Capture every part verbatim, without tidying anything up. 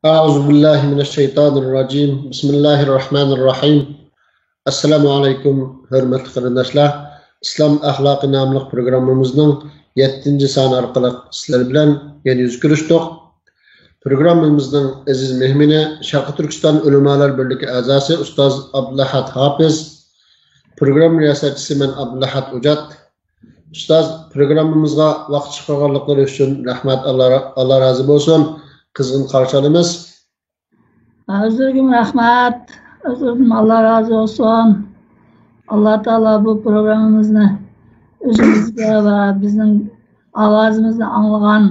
أعوذ بالله من الشيطان الرجيم. بسم الله الرحمن الرحيم. ئەسسالامۇ ئەلەيكۇم، ھۆرمەتلىك قېرىنداشلار. ئىسلام ئەخلاقى ناملىق پروگراممىمىزنىڭ يەتتىنچى سانى ئارقىلىق سىلەر بىلەن يەنە يۈز كۆرۈشتۇق. پروگراممىمىزنىڭ ئەزىز مېھمىنى شەرقىي تۈركىستان ئۆلىمالار بىرلىكى ئەزاسى ئۇستاز ئابدۇلئەھەد ھاپىز. پروگرامما رىياسەتچىسى مەن ئابدۇلئەھەد ئوجات. ئۇستاز، پروگراممىمىزغا ۋاقىت چىقارغانلىقلىرى ئۈچۈن رەھمەت، ئاللا، ئاللا رازى بولسۇن. قىزغىن قارشى ئالىمىز. ئۆزلىرىگىمۇ رەھمەت، ئۆزلىرىدىن ئاللا رازى بولسۇن. ئاللا تائالا بۇ پروگراممىمىزنى ئۆزىمىزگە ۋە بىزنىڭ ئاۋازىمىزنى ئاڭلىغان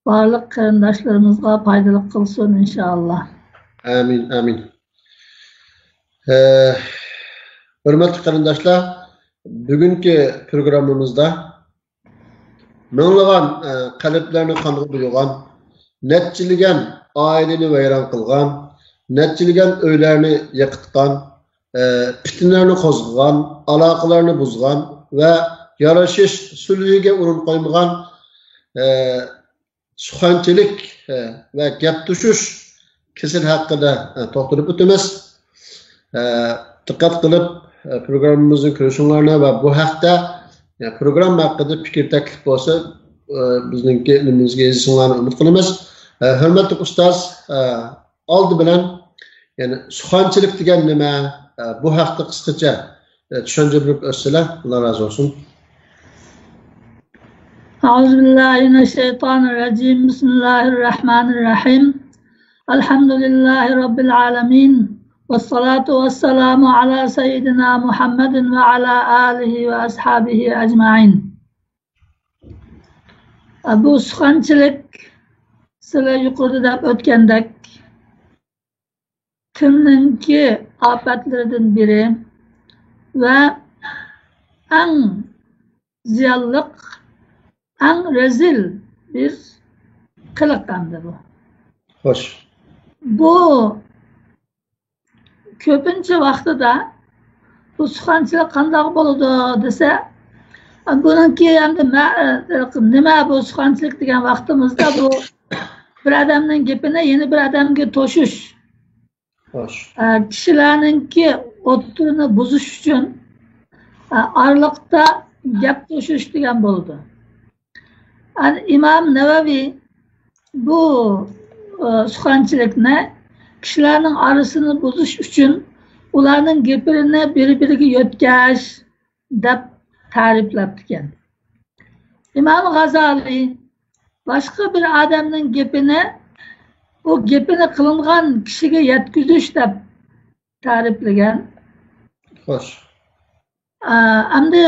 بارلىق قېرىنداشلىرىمىزغا پايدىلىق قىلسۇن، ئىنشائاللا. ئامىن، ئامىن. ئە، ھۆرمەتلىك قېرىنداشلار، بۈگۈنكى پروگراممىمىزدا مىڭلىغان، ئە، قەلبلەرنى قانغا بويىغان، نەچچىلىگەن ئائىلىنى ۋەيران قىلغان، نەچچىلىگەن ئۆيلەرنى يىقىتقان، ئە، پىتنىلەرنى قوزغىغان، ئالاقىلەرنى بۇزغان ۋە يارىشىش سۈلھىگە ئورۇن قويمىغان، ئە، سۇخەنچىلىك، ئە، ۋە گەپ توشۇش كېسىلى ھەققىدە، ئە، توختىلىپ ئۆتىمىز. ئە، دىققەت قىلىپ، ئە، پروگراممىمىزنى كۆرۈشۈڭلارنى ۋە بۇ ھەقتە، ئە، پروگرامما ھەققىدە پىكىر تەكلىپ بولسا، ئە، بىزنىڭكى نېمىمىزگە يېزىشىڭلارنى ئۈمىد قىلىمىز. ئە، ھۆرمەتلىك ئۇستاز، ئە، ئالدى بىلەن، يەنى سۇخەنچىلىك دېگەن نېمە؟ ئە، بۇ ھەقتە قىسقىچە، ئە، چۈشەنچە بېرىپ ئۆتسىلە، ئاللا رازى بولسۇن. أعوذ بالله من الشيطان الرجيم. بسم الله الرحمن الرحيم. الحمد لله رب العالمين. والصلاة والسلام على سيدنا محمد وعلى آله وأصحابه أجمعين. بۇ سۇخەنچىلىك، سىلەر يۇقىرىدا دەپ ئۆتكەندەك، تىلنىڭكى ئاپەتلىرىدىن بىرى ۋە ئەڭ زىيانلىق، ئەڭ رەزىل بىر قىلىق ئەمدى بۇ. خوش. بۇ كۆپىنچە ۋاقتىدا بۇ سۇخەنچىلىك قانداق بولىدۇ دېسە، بۇنىڭكى ئەمدى مە-، نېمە بۇ سۇخەنچىلىك دېگەن ۋاقتىمىزدا، بۇ بىر ئادەمنىڭ گېپىنى يەنە بىر ئادەمگە توشۇش. خوش. ئە، كىشىلەرنىڭكى ئوتتۇرىنى بۇزۇش ئۈچۈن، ئە، ئارىلىقتا گەپ توشۇش دېگەن بولىدۇ. ئەن ئىمام نەۋەۋى بۇ، ئە، سۇخەنچىلىكنى كىشىلەرنىڭ ئارىسىنى بۇزۇش ئۈچۈن ئۇلارنىڭ گېپىنى بىر-بىرىگە يۆتكەش دەپ تەرىپلەپتىكەن. ئىمام غازالى باشقا بىر ئادەمنىڭ گېپىنى ئۇ گېپىنى قىلىنغان كىشىگە يەتكۈزۈش دەپ تەرىپلىگەن. خوش. ئا، ئەمدى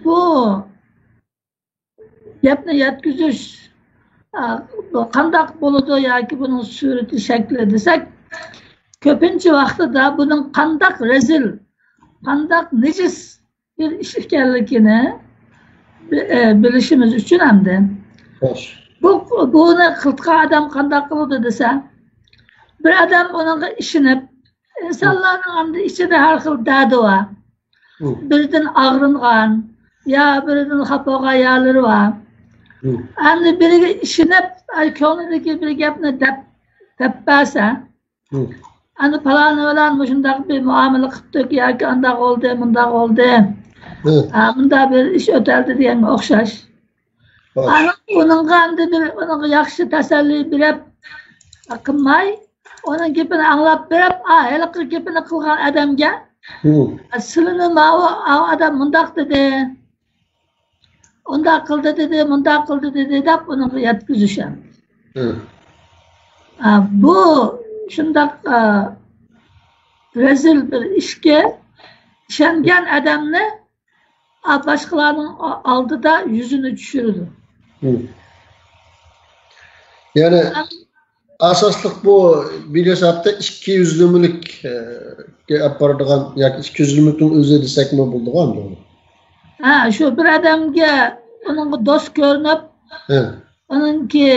بۇ گەپنى يەتكۈزۈش، ئا، بۇ قانداق بولىدۇ ياكى بۇنىڭ سۈرىتى، شەكلى دېسەك، كۆپىنچە ۋاقتىدا بۇنىڭ قانداق رەزىل، قانداق نىجىس بىر ئىش ئىكەنلىكىنى بى-، ئە، بىلىشىمىز ئۈچۈن ئەمدى. خوش. بۇ، بۇنى قىلىدىغان ئادەم قانداق قىلىدۇ دېسە، بىر ئادەم ئۇنىڭغا ئىشىنىپ، ئىنسانلارنىڭ ئەمدى ئىچىدە ھەر خىل دەردى بار. ھە. بىرىدىن ئاغرىنغان، يا بىرىدىن خاپا بولغان يەرلىرى بار. ھە. ئەمدى بىرىگە ئىشىنىپ، ئە، كۆڭلىدىكى بىر گەپنى دەپ، دەپ بەرسە، ھە. ئەنە پالانى بىلەن مۇشۇنداق بىر مۇئامىلە قىپتۇق ياكى ئانداق بولدى، مۇنداق بولدى. ھە. ئا، مۇنداق بىر ئىش ئۆتەلدى دېگەنگە ئوخشاش. خوش. ئانا ئۇنىڭغا ئەمدى بىر، ئۇنىڭغا ياخشى تەسەللى بېرىپ قىلماي، ئۇنىڭ گېپىنى ئاڭلاپ بېرىپ، ئا، ھېلىقى گېپىنى قىلغان ئادەمگە، ھە. سىلىنى ماۋۇ، ئاۋۇ ئادەم مۇنداق دېدى. ئۇنداق قىلدى دېدى، مۇنداق قىلدى دېدى دەپ ئۇنىڭغا يەتكۈزۈش ئەمدى. ھە. ئا، بۇ شۇنداق، ئا، رەزىل بىر ئىشكە ئىشەنگەن ئادەمنى، ئا، باشقىلارنىڭ ئا-، ئالدىدا يۈزىنى چۈشۈرىدۇ. ھە. يەنى ئەم-، ئاساسلىق بۇ بىر ھېسابتا ئىككى يۈزلىمىلىك، ئە، ئەپ بارىدىغان ياكى ئىككى يۈزلىمىلىكنىڭ ئۆزى دېسەكمۇ بولىدىغان بۇ. ھە، شۇ بىر ئادەمگە ئۇنىڭغا دوست كۆرۈنۈپ، ھە. ئۇنىڭكى،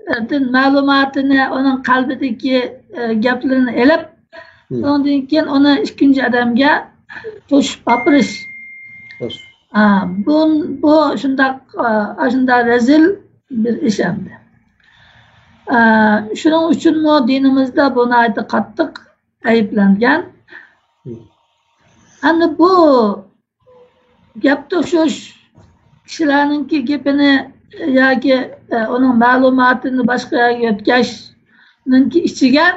ئە، دىن مەلۇماتىنى، ئۇنىڭ قەلبىدىكى، ئە، گەپلىرىنى ئېلىپ، ھە. ئۇنىڭدىن كېيىن ئۇنى ئىككىنچى ئادەمگە توشۇپ ئاپىرىش. خوش. ئا، بۇ، بۇ شۇنداق، ئا، ئاشۇنداق رەزىل بىر ئىش ئەمدى. ئە، شۇنىڭ ئۈچۈنمۇ دىنىمىزدا بۇ ناھايىتى قاتتىق ئەيىبلەنگەن. ئەمدى بۇ گەپ توشۇش، كىشىلەرنىڭكى گېپىنى ياكى، ئە، ئۇنىڭ مەلۇماتىنى باشقا يەرگە يۆتكەشنىڭكى ئىچىگە،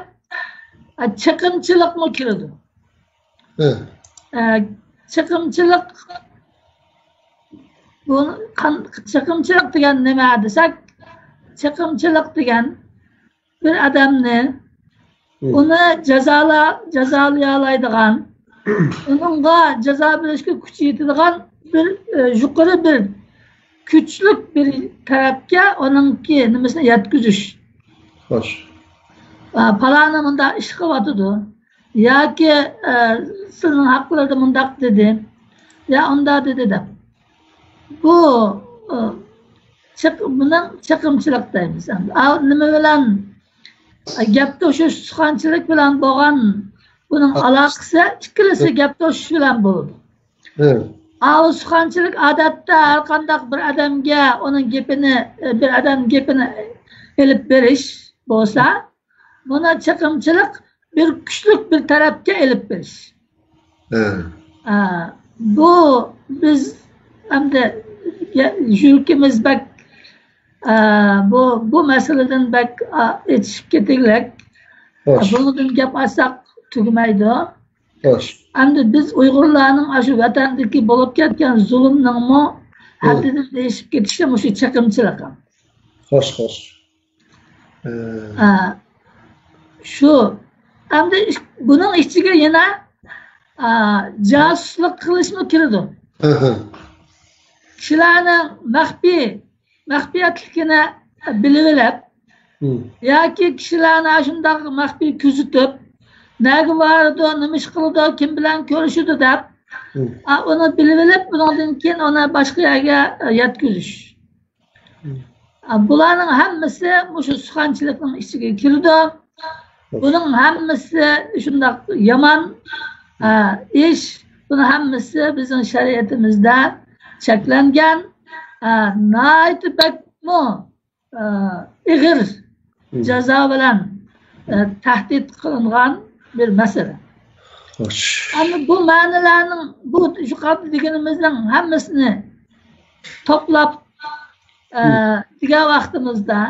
ئە، چېقىمچىلىقمۇ كىرىدۇ. ھە. ئە، چېقىمچىلىق، بۇ قان-، چېقىمچىلىق دېگەن نېمە دېسەك، چېقىمچىلىق دېگەن بىر ئادەمنى، مم. ئۇنى جازالا-، جازالىيالايدىغان، ئۇنىڭغا جازا بېرىشكە كۈچ يېتىدىغان بىر، ئە، يۇقىرى بىر، كۈچلۈك بىر تەرەپكە ئۇنىڭكى نېمىسىنى يەتكۈزۈش. خوش. ئا، پالانى مۇنداق ئىش قىلىۋاتىدۇ. ياكى، ئە، سىزنىڭ ھەقلىرىدە مۇنداق دېدى. يا ئۇنداق دېدى دەپ. بۇ، ئە، چېق-، بۇنىڭ چېقىمچىلىق دەيمىز. ئا، نېمە بىلەن؟ ئە، گەپ توشۇش، سۇخەنچىلىك بىلەن بولغان بۇنىڭ ھە. ئالاقىسى ئىككىلىسى ھە. گەپ توشۇش بىلەن بولىدۇ. ھە. ئا، سۇخەنچىلىك ئادەتتە ھەر قانداق بىر ئادەمگە ئۇنىڭ گېپىنى، ئە، بىر ئادەم گېپىنى ئېلىپ بېرىش بولسا، بۇنى چېقىمچىلىق بىر كۈچلۈك بىر تەرەپكە ئېلىپ بېرىش. ھە. ئا، بۇ بىز ئەمدى يە-، يۈرىكىمىز بەك، ئا، بۇ، بۇ مەسىلىدىن بەك، ئا، ئېچىشىپ كېتىگلەك. خوش. بۇنىڭدىن گەپ ئاچساق تۈگىمەيدۇ. خوش. ئەمدى بىز ئۇيغۇرلارنىڭ ئاشۇ ۋەتەندىكى بولۇپ كەتكەن زۇلۇمنىڭمۇ ھە. ھەددىدىن ئېشىپ كېتىشى مۇشۇ چېقىمچىلىق. خوش، خوش. ھە. ئا، شۇ. ئەمدى ئىش-، بۇنىڭ ئىچىگە يەنە، ئا، جاسۇسلۇق قىلىشمۇ كىرىدۇ. ھە، ھە. كىشىلەرنىڭ مەخپىي، مەخپىيەتلىكىنى بىلىۋېلىپ، ھە. ياكى كىشىلەرنى شۇنداق مەخپىي كۆزىتىپ، نەگە بارىدۇ، نېمە ئىش قىلىدۇ، كىم بىلەن كۆرۈشىدۇ دەپ، ھە. ئا، ئۇنى بىلىۋېلىپ، بۇنىڭدىن كېيىن ئۇنى باشقا يەرگە، ئە، يەتكۈزۈش. ئا، بۇلارنىڭ ھەممىسى مۇشۇ سۇخەنچىلىكنىڭ ئىچىگە كىرىدۇ. بۇنىڭ ھەممىسى شۇنداق يامان، ئا، ئىش. بۇنىڭ ھەممىسى بىزنىڭ شەرىئىتىمىزدە چەكلەنگەن، ئا، ناھايىتى بەكمۇ، ئا، ئېغىر جازا بىلەن، ئا، تەھدىت قىلىنغان بىر مەسىلە. خوش. ئەمدى بۇ مەنىلەرنىڭ، بۇ يۇقىرىدا دېگىنىمىزنىڭ ھەممىسىنى توپلاپ، ئە، دېگەن ۋاقتىمىزدا،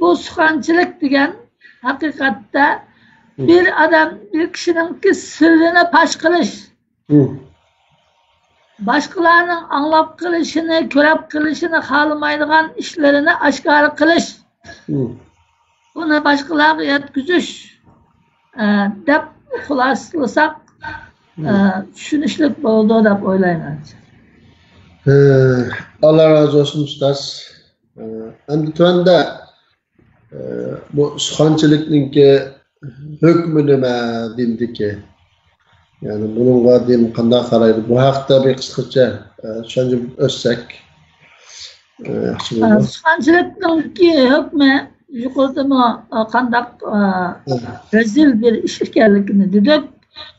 بۇ سۇخەنچىلىك دېگەن ھەقىقەتتە بىر ئادەم، بىر كىشىنىڭكى سىرىنى پاش قىلىش، باشقىلارنىڭ ئاڭلاپ قېلىشىنى، كۆرەپ قېلىشىنى خالىمايدىغان ئىشلىرىنى ئاشكارا قىلىش. بۇنى باشقىلارغا يەتكۈزۈش، ئە، دەپ خۇلاسىلىساق، ئە، چۈشىنىشلىك بولىدۇ دەپ ئويلايمەن. ئە، ئاللا رازى بولسۇن، ئۇستاز. ئە، ئەمدى تۆۋەندە، ئە، بۇ سۇخەنچىلىكنىڭكى ھۆكمى نېمە دىندىكى؟ يەنى بۇنىڭغا دىن قانداق قارايدۇ؟ بۇ ھەقتە بىر قىسقىچە، ئە، چۈشەنچە ئۆتسەك، ئە، ياخشى بولىدۇ. سۇخەنچىلىكنىڭكى ھۆكمى يۇقىرىدىمۇ، ئە، قانداق، ئە، رەزىل بىر ئىش ئىكەنلىكىنى دېدۇق.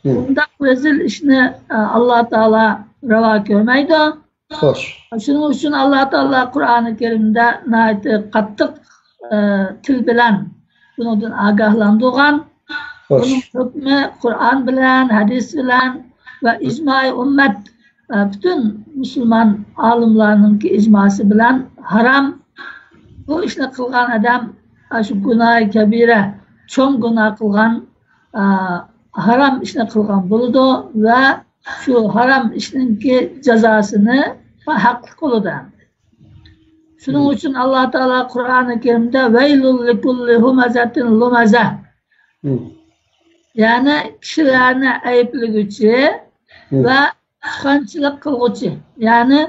بۇنداق رەزىل ئىشنى، ئە، ئاللا تائالا راۋا كۆرمەيدۇ. خوش. شۇنىڭ ئۈچۈن ئاللا تائالا قۇرئانى كەرىمدە ناھايىتى قاتتىق، ئە، تىل بىلەن بۇنىڭدىن ئاگاھلاندۇرغان. خوش. بۇنىڭ ھۆكمى قۇرئان بىلەن، ھەدىس بىلەن ۋە ئىجمائى ئۈممەت، ئە، پۈتۈن مۇسۇلمان ئالىملارنىڭكى ئىجماسى بىلەن ھارام. بۇ ئىشنى قىلغان ئادەم، ئە، شۇ گۇناھى كەبىرە، چوڭ گۇناھ قىلغان، ئە، ھارام ئىشنى قىلغان بولىدۇ ۋە شۇ ھارام ئىشنىڭكى جازاسىنى ھەقلىق بولىدۇ. شۇنىڭ ئۈچۈن ئاللا تائالا قۇرئانى كەرىمدە «ۋەيلۇل لىكۇللى ھۇمەزەتىن لۇمەزە»، يەنى كىشىلەرنى ئەيىبلىگۈچى ۋە سۇخەنچىلىك قىلغۇچى، يەنى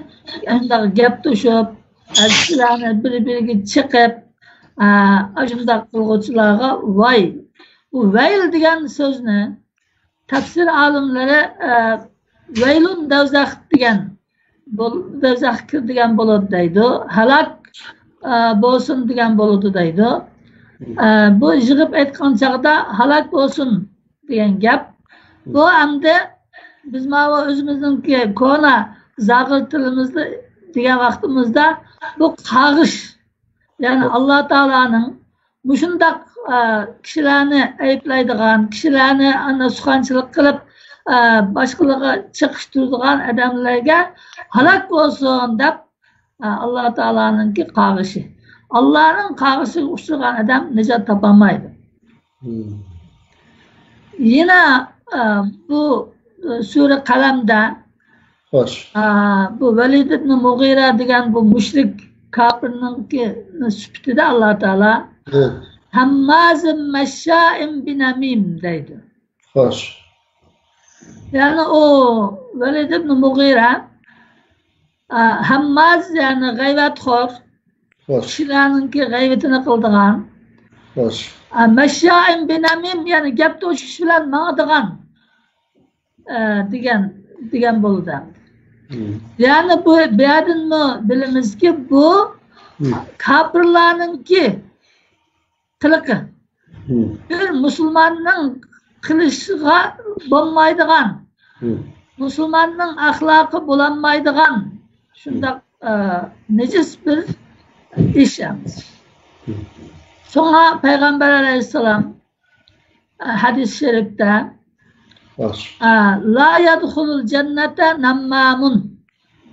ئانداق گەپ توشۇپ، كىشىلەرنى بىر-بىرىگە چېقىپ، ئا، ئاشۇنداق قىلغۇچىلارغا ۋاي. بۇ ۋەيل دېگەن سۆزنى تەپسىر ئالىملىرى، ئە، ۋەيلۇن دەۋزەخ دېگەن، بول-، دەۋزەخكە كىر دېگەن بولىدۇ دەيدۇ. ھالاك، ئە، بولسۇن دېگەن بولىدۇ دەيدۇ. ئە، بۇ يىغىپ ئېيتقان چاغدا ھالاك بولسۇن دېگەن گەپ. بۇ ئەمدى بىز ماۋۇ ئۆزىمىزنىڭكى كونا زاغۇر تىلىمىزدا دېگەن ۋاقتىمىزدا بۇ قاغىش، يەنى ئاللا تائالانىڭ مۇشۇنداق، ئە، كىشىلەرنى ئەيىبلەيدىغان، كىشىلەرنى ئانا سۇخانچىلىق قىلىپ، ئە، باشقىلارغا چېقىشتۇرىدىغان ئادەملەرگە ھالاك بولسۇن دەپ، ئە، ئاللا تائالانىڭكى قاغىشى. ئاللانىڭ قاغىشىغا ئۇچرىغان ئادەم نىجات تاپالمايدۇ. مم. يەنە، ئە، بۇ، ئە، سۈرە قەلەمدە، خوش. ئە، بۇ ۋەلىد ئىبنى مۇغىرە دېگەن بۇ مۇشرىك كاپىرنىڭكى سۈپىتىدە ئاللا تائالا، ھە، ھەممازىن مەششائىن بىنەمىم دەيدۇ. خوش. يەنى ئۇ ۋەلىد ئىبنى مۇغىرە، ئە، ھەمماز، يەنى غەيۋەتخور. خوش. كىشىلەرنىڭكى غەيۋىتىنى قىلىدىغان. خوش. ئە، مەششائىن بىنەمىم، يەنى گەپ توشۇش بىلەن ماڭىدىغان، ئە، دېگەن، دېگەن بولىدۇ. مم. يەنى بۇ، بۇ يەردىنمۇ بىلىمىزكى، بۇ مم. كاپىرلارنىڭكى قىلىقى. مم. بىر مۇسۇلماننىڭ قىلىشىغا بولمايدىغان، مم. مۇسۇلماننىڭ ئەخلاقى بولالمايدىغان شۇنداق، ئە، نىجىس بىر ئىش ئەمەس. مم. شۇڭا پەيغەمبەر ئەلەيھىسسالام، ئە، ھەدىس شەرىپتە، خوش. ئە، لا يدخل الجنة نمام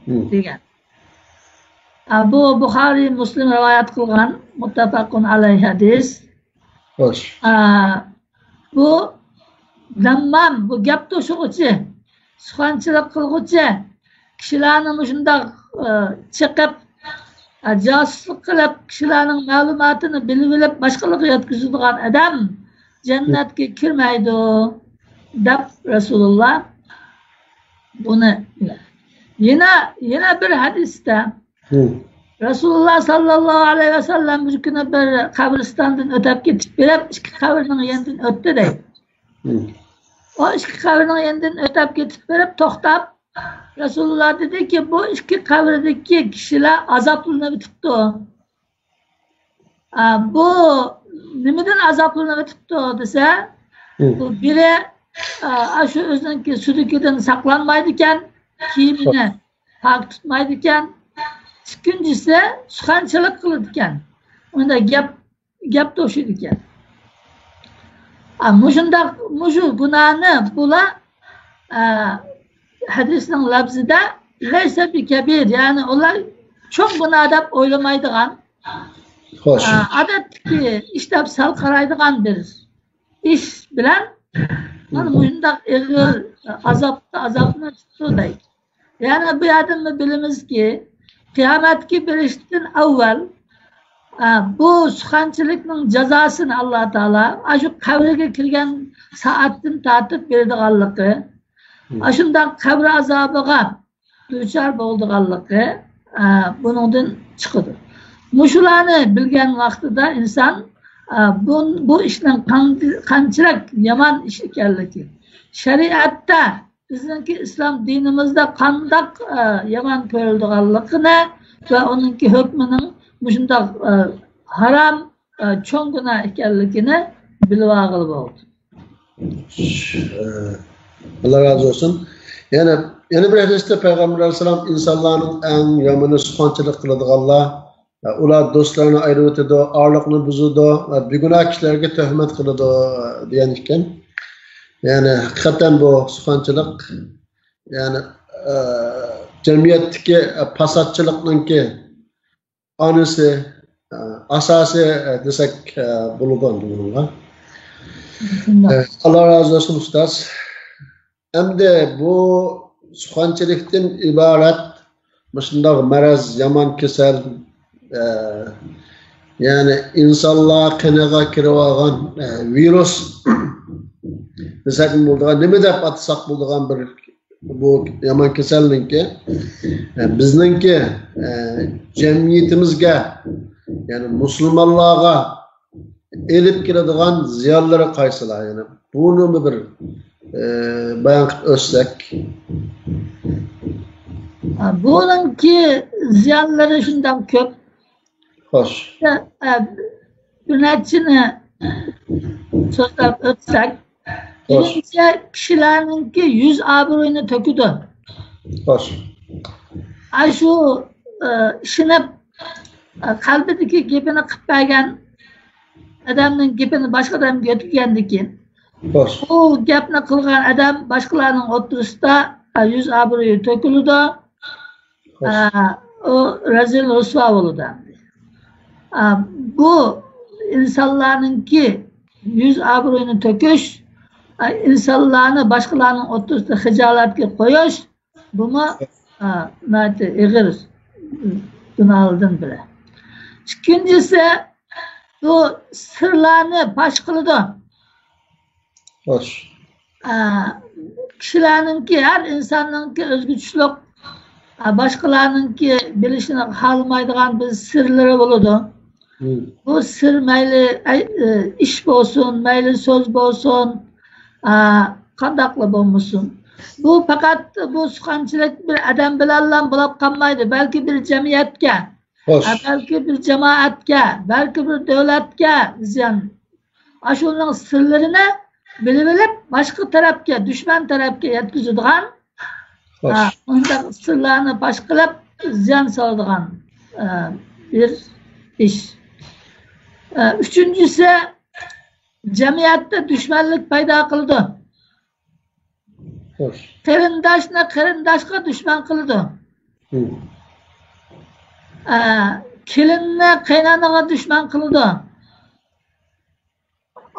مم. دېگەن. ئە، بۇ بۇخارىي، مۇسلىم رىۋايەت قىلغان مۇتتەپەقۇن ئەلەيھ ھەدىس. خوش. ئە، بۇ نەممام، بۇ گەپ توشۇغۇچى، سۇخانچىلىق قىلغۇچى، كىشىلەرنى مۇشۇنداق، ئە، چېقىپ، ئە، جاسۇسلۇق قىلىپ، كىشىلەرنىڭ مەلۇماتىنى بىلىۋېلىپ، باشقىلارغا يەتكۈزىدىغان ئادەم جەننەتكە كىرمەيدۇ، دەپ رەسۇلۇللا بۇنى. يەنە، يەنە بىر ھەدىستە، ھە. رەسۇلۇللا ساللاللاھۇ ئەلەيھى ۋەسەللەم بىر كۈنى بىر قەبرىستاندىن ئۆتۈپ كېتىپ بېرىپ، ئىككى قەبرىنىڭ يېنىدىن ئۆتتى دەيدۇ. ھە. ئۇ ئىككى قەبرىنىڭ يېنىدىن ئۆتۈپ كېتىپ بېرىپ توختاپ، رەسۇلۇللا دېدىكى، بۇ ئىككى قەبرىدىكى كىشىلەر ئازابلىنىۋېتىپتۇ. ئا، بۇ نېمىدىن ئازابلىنىۋېتىپتۇ دېسە، ھە. بۇ بىرى، ئا، ئاشۇ ئۆزىنىڭكى سۈلۈكىدىن ساقلانمايدىكەن، كىيىمىنى پاك تۇتمايدىكەن. ئىككىنچىسى سۇخەنچىلىك قىلىدىكەن. ئۇندا گەپ، گەپ توشۇيدىكەن. ئا، مۇشۇنداق، مۇشۇ گۇناھنى بۇلار، ئا، ھەدىسنىڭ لەپزىدە لەيسە بىكەبىر، يەنى ئۇلار چوڭ گۇناھ دەپ ئويلىمايدىغان، خوش. ئا، ئادەتتىكى ئىش دەپ سەل قارايدىغان بىر ئىش بىلەن مانا مۇشۇنداق ئېغىر ئازابقا ئازابلىنىپتۇ دەيدۇ. يەنى بۇ يەردىن بىلىمىزكى، قىيامەتكە بېرىشتىن ئەۋۋەل، ئە، بۇ سۇخەنچىلىكنىڭ جازاسىنى ئاللا تائالا ئاشۇ قەبرىگە كىرگەن سائەتتىن تارتىپ بېرىدىغانلىقى، مم. ئاشۇنداق قەبرە ئازابىغا دۇچار بولىدىغانلىقى، ئە، بۇنىڭدىن چىقىدۇ. مۇشۇلارنى بىلگەن ۋاقتىدا ئىنسان، ئە، بۇ، بۇ ئىشنىڭ قان-، قانچىلىك يامان ئىش ئىكەنلىكى، شەرىئەتتە بىزنىڭكى ئىسلام دىنىمىزدا قانداق، ئە، يامان كۆرۈلىدىغانلىقىنى ۋە ئۇنىڭكى ھۆكمىنىڭ مۇشۇنداق، ئە، ھارام، ئە، چوڭ گۇناھ ئىكەنلىكىنى بىلىۋالغىلى بولدى. ئە، ئاللا رازى بولسۇن. يەنە، يەنە بىر ھەدىستە پەيغەمبەر ئەلەيھىسسالام ئىنسانلارنىڭ ئەڭ يامىنى سۇخەنچىلىك قىلىدىغانلار، ئۇلار دوستلارنى ئايرىۋېتىدۇ، ئارىلىقنى بۇزىدۇ ۋە بىگۇناھ كىشىلەرگە تۆھمەت قىلىدۇ، دېگەن ئىكەن. يەنى ھەقىقەتەن بۇ سۇخەنچىلىك، يەنى، ئە، جەمئىيەتتىكى، ئە، پاساتچىلىقنىڭكى ئانىسى، ئە، ئاساسى، ئە، دېسەك، ئە، بولىدۇ ئەمدى بۇنىڭغا. شۇنداق. ئە، ئاللا رازى بولسۇن، ئۇستاز. ئەمدى بۇ سۇخەنچىلىكتىن ئىبارەت مۇشۇنداق مەرەز، يامان كېسەل، ئە، يەنى ئىنسانلار قېنىغا كىرىۋالغان، ئە، ۋىرۇس دېسەكمۇ بولىدىغان، نېمە دەپ ئاتىساق بولىدىغان بىر بۇ يامان كېسەلنىڭكى، ئە، بىزنىڭكى، ئە، جەمئىيىتىمىزگە، يەنى مۇسۇلمانلارغا ئېلىپ كېلىدىغان زىيانلىرى قايسىلار؟ يەنى بۇنىمۇ بىر، ئە، بايان قىلىپ ئۆتسەك. ئە، بۇنىڭكى زىيانلىرى شۇنداق كۆپ. خوش. ئە، بىر نەچچىنى سۆزلەپ ئۆتسەك، خوش. بىرىنچى، كىشىلەرنىڭكى يۈز ئابرۇيىنى تۆكىدۇ. خوش. ئاشۇ، ئە، ئىشىنىپ، ئە، قەلبىدىكى گېپىنى قىلىپ بەرگەن، ئادەمنىڭ گېپىنى باشقا ئادەمگە يۆتكىگەندىن كېيىن، خوش. بۇ گەپنى قىلغان ئادەم باشقىلارنىڭ ئوتتۇرىسىدا، ئا، يۈز ئابرۇيى تۆكۈلىدۇ. خوش. ئا، ئۇ رەزىل رۇسۋا بولىدۇ ئەمدى. ئا، بۇ ئىنسانلارنىڭكى يۈز ئابرۇيىنى تۆكۈش، ئا، ئىنسانلارنى باشقىلارنىڭ ئوتتۇرىسىدا خىجالەتكە قويۇش، بۇمۇ، ئا، ناھايىتى ئېغىر گۇناھلاردىن بىرى. ئىككىنچىسى، بۇ سىرلارنى پاش قىلىدۇ. خوش. ئا، كىشىلەرنىڭكى، ھەر ئىنساننىڭكى ئۆزگىچىلىك، ئا، باشقىلارنىڭكى بىلىشىنى خالىمايدىغان بىر سىرلىرى بولىدۇ. مم. بۇ سىر مەيلى، ئەي، ئى، ئىش بولسۇن، مەيلى سۆز بولسۇن، ئا، قانداقلا بولمىسۇن. بۇ پەقەت بۇ سۇخەنچىلىك بىر ئادەم بىلەنلا بولۇپ قالمايدۇ، بەلكى بىر جەمئىيەتكە، خوش. ئا، بەلكى بىر جامائەتكە، بەلكى بىر دۆلەتكە زىيان. ئاشۇنىڭ سىرلىرىنى بىلىۋېلىپ، باشقا تەرەپكە، دۈشمەن تەرەپكە يەتكۈزىدىغان، خوش. ئا، مۇنداق سىرلارنى پاش قىلىپ، زىيان سالىدىغان، ئا، بىر ئىش. ئا، ئۈچىنچىسى، جەمئىيەتتە دۈشمەنلىك پەيدا قىلىدۇ. خوش. قېرىنداشنى قېرىنداشقا دۈشمەن قىلىدۇ. مم. ئا، كېلىننى قېيىنئانىغا دۈشمەن قىلىدۇ.